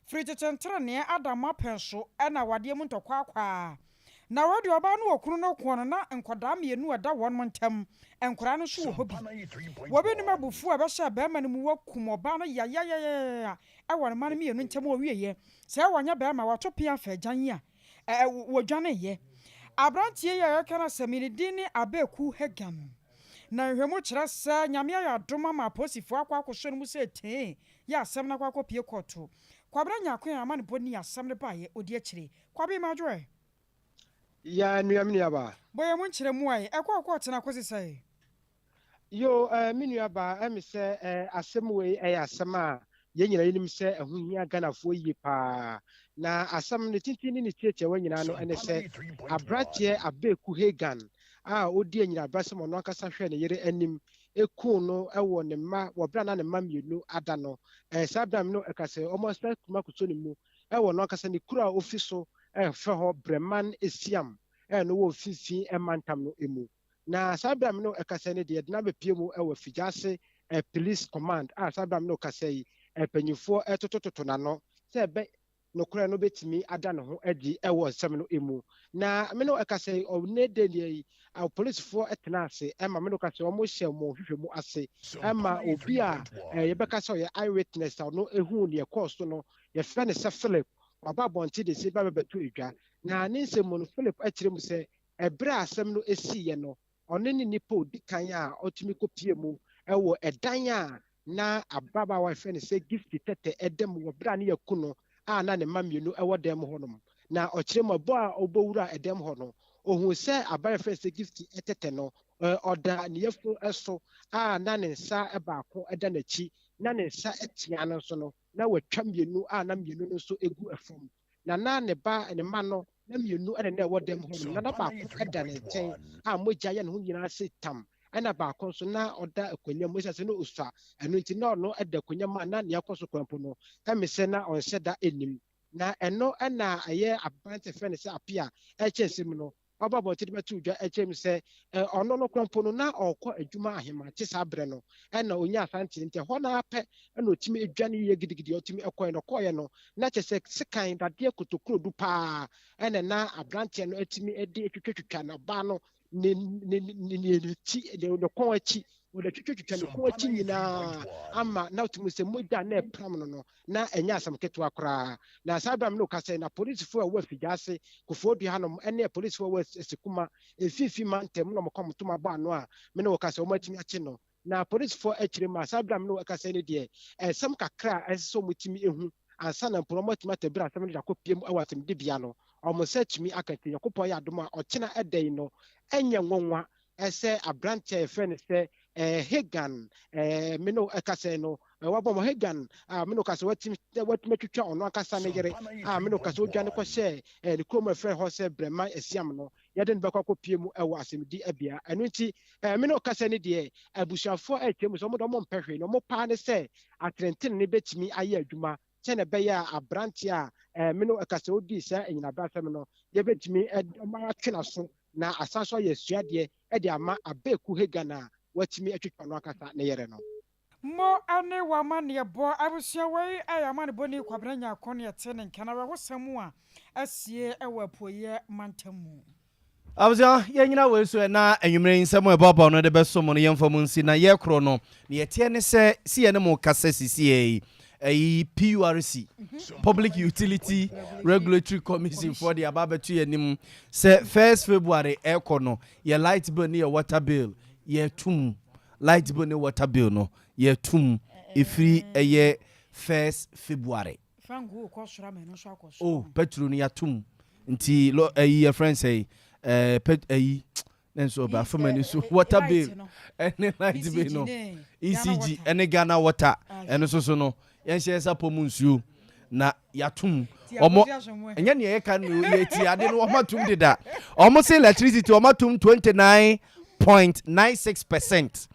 Firi tete ntereneɛ Adam apɛn so na awadeɛ mu ntɔkwa akɔ ara. Na wei deɛ ɔbaa ne okunu no koɔ no na nkwadaa mmienu a ɛda wɔn ntam, nkwadaa no nso wɔ hɔ bi. Wɔbi nim abufuo a ɛbɛhyɛɛ barima no mu wakum ɔbaa no yayayayaya wɔ ne mma no mmienu ntam ɔwieɛ sɛ wanyɛ barima wato pea afa agyan yi a wɔdwaneeɛ. Aberanteɛ yi a yɛreka n'asɛm yi, ne din ne Abeku Hagan. Na nhwehwɛmu kyerɛ sɛ Nyame ayɛ adom ama apolisifoɔ akɔ akɔsɔ no mu sɛ tee yɛ asɛm no akɔ akɔpue kɔɔto. Kwabena Nyarko a amanebɔ ni asɛm no baeɛ, ɔdi akyire. Kwabe Madwoɛ. Yaa nua me nuabaa. Bɔ yɛn mu nkyerɛmu ae. Ɛkɔɔ kɔɔto no akɔsi sɛn? Yoo eh, me nua baa, ɛme sɛ eh, asɛm wei ɛyɛ asɛm a yɛn nyinaa yɛnim sɛ ɛho hia Ghanafoɔ yie paa. Na asɛm no ne tenten ne ne tiatiawa nyinaa no ɛne sɛ aberanteɛ Abeku Hagan a ɔdi anyinabrasɛm ɔno ankasa hwɛɛ ne yere anim ɛkuu no wɔ ne mma wɔ berɛ a na ne mma mmienu ada no. Eh, saa berɛ a me no ɛka sɛ wɔn asa kuma akɔsɔ ne mu ɛwɔ ɔno ankasa ne kuro a ɔfi so ɛfrɛ hɔ Breman Esiam ɛno wɔ mfimfini mantam no mu. Na saa berɛ a me ne wo ɛkasa yi no deɛ, yɛde no abɛpue mu wɔ Figyase Police Command a saa berɛ a me ne wo kasa yi, mpanyinfoɔ ɛtotototo n'ano sɛ ɛbɛ. nokorɛ no bɛtumi ada ne ho adi wɔ nsɛm no mu. Na me ne wo ɛkasa yi, ɔnnɛ da yi, apolisifoɔ tena ase ma me ne wo kasa yi, wɔhyɛ wɔn nhwehwɛmu ase ma obi a yɛbɛka sɛ ɔyɛ eye witness a ɔno huu deɛ ɛkɔɔ so no, yɛfrɛ no sɛ Philip, waba abɔnten de nsɛm bi abɛbɛto dwa. Na ne nsɛm mu no, Philip kyerɛ mu sɛ ɛberɛ a asɛm no siiɛ no, ɔno ne nipa a ɔdi kan a ɔtumi kɔpie mu wɔ ɛdan a na ababaawa a wɔfrɛ no sɛ Gifty Tɛtɛ da mu wɔ berɛ a ne yɛaku no a na ne mma mmienu wɔ dan mu hɔnom. Na ɔkyerɛ mu a, bɔ a ɔbɔwuraa dan mu hɔ no, ɔhuu sɛ abaayewa a wɔfrɛ no sɛ Gifty Tɛtɛ no, ɔda ne yafunu so a na ne nsa baako da n'akyi, na ne nsa tea no nso no, na watwa mmienu a na mmienu no nso gu fam. Na na ne ba, ne mma no, na mmienu na na ɛwɔ dan mu hɔnom, na na baako da ne nkyɛn a mogya yɛ ne ho nyinaa ase tam, ɛna baako nso na ɔda akonnwa mu, esiane sɛ na osua, ɛno nti na ɔno da akonnwa mu a na nea ɛkɔ so koraa mpo no, ɛme sɛ na ɔnhyɛ da nnim. Na ɛno na ɛyɛ aberante frɛ no sɛ Apia ɛkyɛ nsɛm no, ɔba abɔnten de bɛtoo dwa kyerɛɛ mu sɛ ɔno no koraa mpo no, na ɔrekɔ adwuma ahemakye saa berɛ no, ɛna ɔnyaa saa nteɛ nti ɛhɔ no ara pɛ na ɔtumi dwane yie gidigidi a ɔtumi kɔeɛ no, ɔkɔeɛ no, na kyerɛ sɛ sekan dadeɛ kotokurodu paa ɛna na aberanteɛ no atumi de atwitwatwitwa no ɔbaa no ne ne ne ne ti ne ne kɔn akyi wɔde atwitwatwitwa ne kɔn akyi nyinaa ama na ɔtumi sɛ mogya na ɛpram no no na ɛnyɛ asɛm ketewa koraa. Na saa berɛ a me ne wo kasa yi, na apolisifoɔ a ɛwɔ Afigya-ase, Koforidua hanom, ne apolisifoɔ a ɛwɔ Asikuma, Mfimfini mantam na wɔkɔ wɔn ntoma bɔ ano a me ne wo kasa yi, wɔatumi akye no. Na apolisifoɔ akyire mu a saa berɛ a me ne wo kasa yi no deɛ, nsɛm kakra a ɛsɛ sɛ wɔtumi hu ansa na mpo no wɔatumi atabiri asɛm no de akɔpue mu wɔ asɛmdibea no, wɔn nsa atumi aka. Nti Nyankopɔn yɛ adom a, ɔkyena da yi no, ɛnyɛ nwonwa sɛ aberanteɛ a yɛfrɛ no sɛ Hagan, me ne wo kasa yi no, wabɔ mmɔ Hagan a me ne wo kasa watumi watumi atwitwa ɔno ankasa ne yere a me ne wo kasa odwane kɔhyɛɛ ne kurom a yɛfrɛ hɔ sɛ Brɛman Asiam no, yɛde no bɛkɔ akɔpie mu wɔ asɛmdi bea. Ɛno nti, me ne wo kasa no deɛ, abusuafoɔ rekyerɛ mu sɛ wɔn de wɔn mpɛ hwee, na wɔn paa ne sɛ atɛntenenee bɛtumi ayɛ adwuma sɛnea ɛbɛyɛ a aberante a me ne wo kasa odii saa anyinabrasɛm no, yɛbɛtumi atwe n'aso na asan nso ayɛ asuadeɛ de ama Abeku Hagan a watumi atwitwa ɔno ankasa ne yere no. Mo ne w'amanneɛbɔ abusua Wei yɛ amanebɔni Kwabena Nyarko ne ɛte ne nka no awerɛhosɛm a asie wɔ Apueeɛ mantam mu. Abusua, yɛnyina wei so ɛ na anwummerɛ yi nsɛm a ɛboaboa no de bɛso mo no yɛmfa mu nsi na yɛkorɔ no Nea ɛteɛ ne sɛ, se yɛne mo rekasa sisiɛ yi, ɛyi PURC, Public Utility Regulatory Commission foɔ de aba abɛto yɛn anim sɛ first February ɛrekɔ no, yɛ light bill ne yɛ water bill yɛreto mu. Light bill ne water bill no yɛreto mu ɛfiri ɛyɛ first February. Fangoo kɔ soro ama ɛno nso akɔ soro. Oh, petrol no yɛato mu. Nti lɔ ɛyi yɛfrɛ no sɛn, ɛɛ pet ɛyi ne nso ɔba fam ani so water bill ɛne light bill no ecg ɛne ghana water ɛno nso so no yɛnhyɛ yɛn sapɔ mu nsuo na yɛatom ɔmo ɛnyɛ nea yɛka no yɛti ade no ɔmo atom deda ɔmo se electricity ɔmo atom 29.96%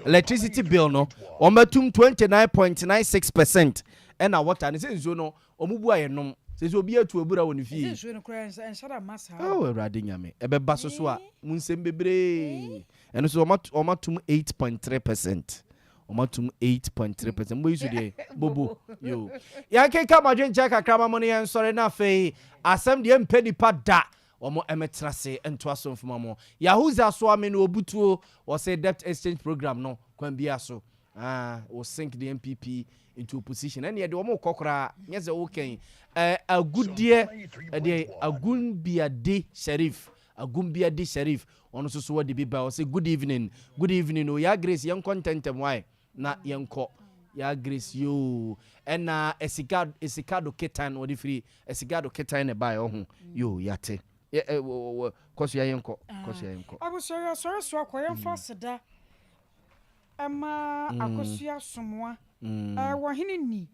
electricity bill no ɔmo atom 29.96% ɛna water ne sɛ nsuo no Ɔmo bu a yɛnom. Seesei obiara atu abura wɔ ne fie. Ɛsɛ nsuo no koraa ɛnhyɛ da mma saa. Oh Awurade Nyame, ɛbɛba so so a, mu nsɛm bebree. Ɛno so wɔn atum 8.3%. Wɔn atum 8.3%. Mo yi so deɛ, bobo. Yo. Yɛnkeka mo adwenkyerɛ kakra ma mo ne yɛn nsɔre na afei asɛm deɛ mpɛ nipa da. Wɔn ɛmɛtena se ntoa so mfoma mo. Yahuza soa me no obutuo wɔse debt exchange program no kwan biara so. Ah, will sink the NPP into opposition. Ɛne ɛde wɔn kɔ koraa, nyɛ sɛ wokɛn. Ɛɛ agudeɛ, ɛdeɛ Agunbiade Sheriff, Agunbiade Sheriff, ɔno nso so wɔde bi ba. Ɔsɛ good evening, good evening o. Ya Grace, yɛnkɔ ntɛntɛm wae na yɛnkɔ. Ya Grace yoo. Ɛna Esigado, Esigado Ketan, wɔde firi Esigado Ketan na ɛbaeɛ ɔho. Yoo, yate. Yɛ ɛ wɔ wɔ kɔ so ya yɛnkɔ, kɔ so ya yɛnkɔ. Abusua yɛsɔre so akɔ yɛmfa aseda Ɛma Akosua Somoa wɔ hene ni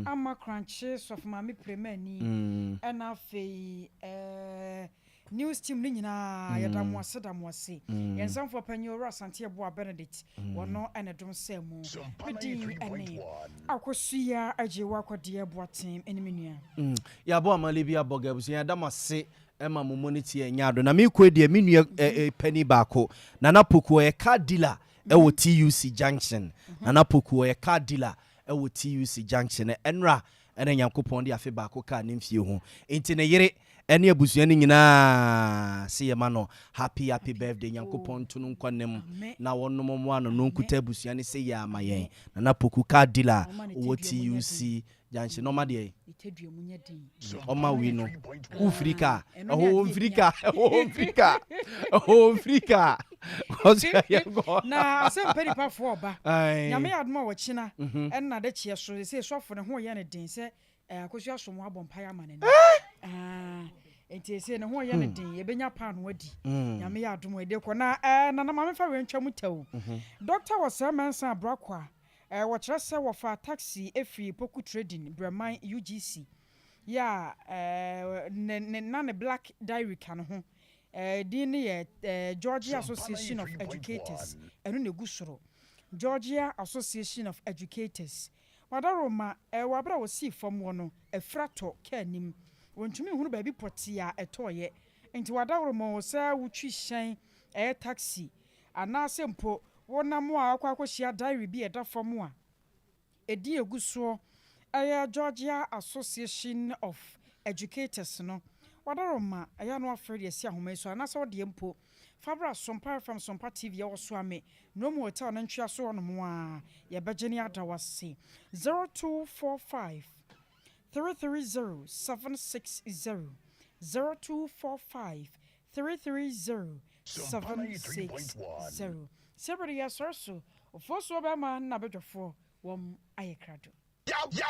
ama Krankye Sɔfo Maame Premani ɛna afei news team no nyinaa yɛda mo ase da mo ase. Yɛn nsɛmfoɔ panyin Owura Asante Yeboah Benedict wɔno ɛna dom sɛ mu. Me din ɛne Akosua Agyewa Kɔdeɛ Boateng ɛne me nua. Yɛabɔ amale bi abɔ gabusua yɛda mo ase ɛma mo monitie ɛnyɛ ado na mekɔ deɛ me nua panin baako Nana Poku ɔyɛ car dealer ɛwɔ TUC junction Nana Poku ɔyɛ car dealer ɛwɔ TUC junction ɛnra. Ɛna Nyankopɔn de afe baako kaa ne mfie ho. Nti ne yere ɛne abusua no nyinaa se yɛma no happy happy birthday. Nyankopɔn nto no nkwa nna mu na wɔnom mmoa no no nkuta abusua no se yɛ ama yɛn. Nana Poku car dealer ɔwɔ TUC junction na ɔma deɛ ɔma wei no wofiri kaa ɛhɔ mfiri kaa ɛhɔ mfiri kaa ɛhɔ mfiri kaa. Na asɛ mpɛ nipa foɔ ɔba Nyame yɛ adom a ɔkyena ɛna de kyeɛ so sɛ sɔfo ne ho yɛ ne den sɛ Akosua som abɔ mpaeɛ ama n'ani nti ɛsɛ ne ho yɛ ne den yɛbɛnya paano adi Nyame yɛ adom a ɛde kɔ na nana maame fa wei ntwa mu tɛw Dɔkta wɔ sɛ mɛnsa abrakwa wɔkyerɛ sɛ wɔfa taxi ɛfiri Poku Trading Brɛman UGC yɛ a ne ne na ne black diary ka ne ho Din no yɛ Georgia Association of Educators, ɛno na ɛgu soro. Georgia Association of Educators. Wadaroma, wɔ berɛ a wɔsii fam hɔ no, afiri atɔ kaa anim. Wɔntumi nhunu baabi pɔtee a ɛtɔeɛ. Nti wadaroma o, sɛ wotwi hyɛn, ɛyɛ taxi, anaasɛ mpo wonam a wokɔ akɔhyia diary bi a ɛda fam a, Edin a egu soɔ yɛ Georgia Association of Educators no. Wadaroma, ɛyɛ a na wafrɛ de asi ahoma yi so anaasɛ wodeɛ mpo, fa bra Sompa FM, Sompa TV, ɛwɔ Soame, Nomu Hotel no ntweaso hɔnom a, yɛbɛgye ne ada wo ase. 0245 330 760, 0245 330 760. Sɛ bere yɛsɔre so, ofosuo bɛma na badwafoɔ wɔn ayɛ krado. Yabɔ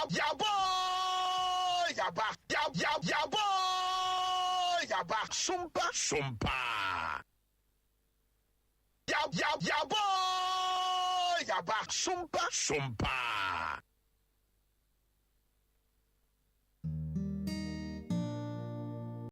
oo yaba yabɔ oo yaba sompa sompa yabɔ oo yaba sompa sompa.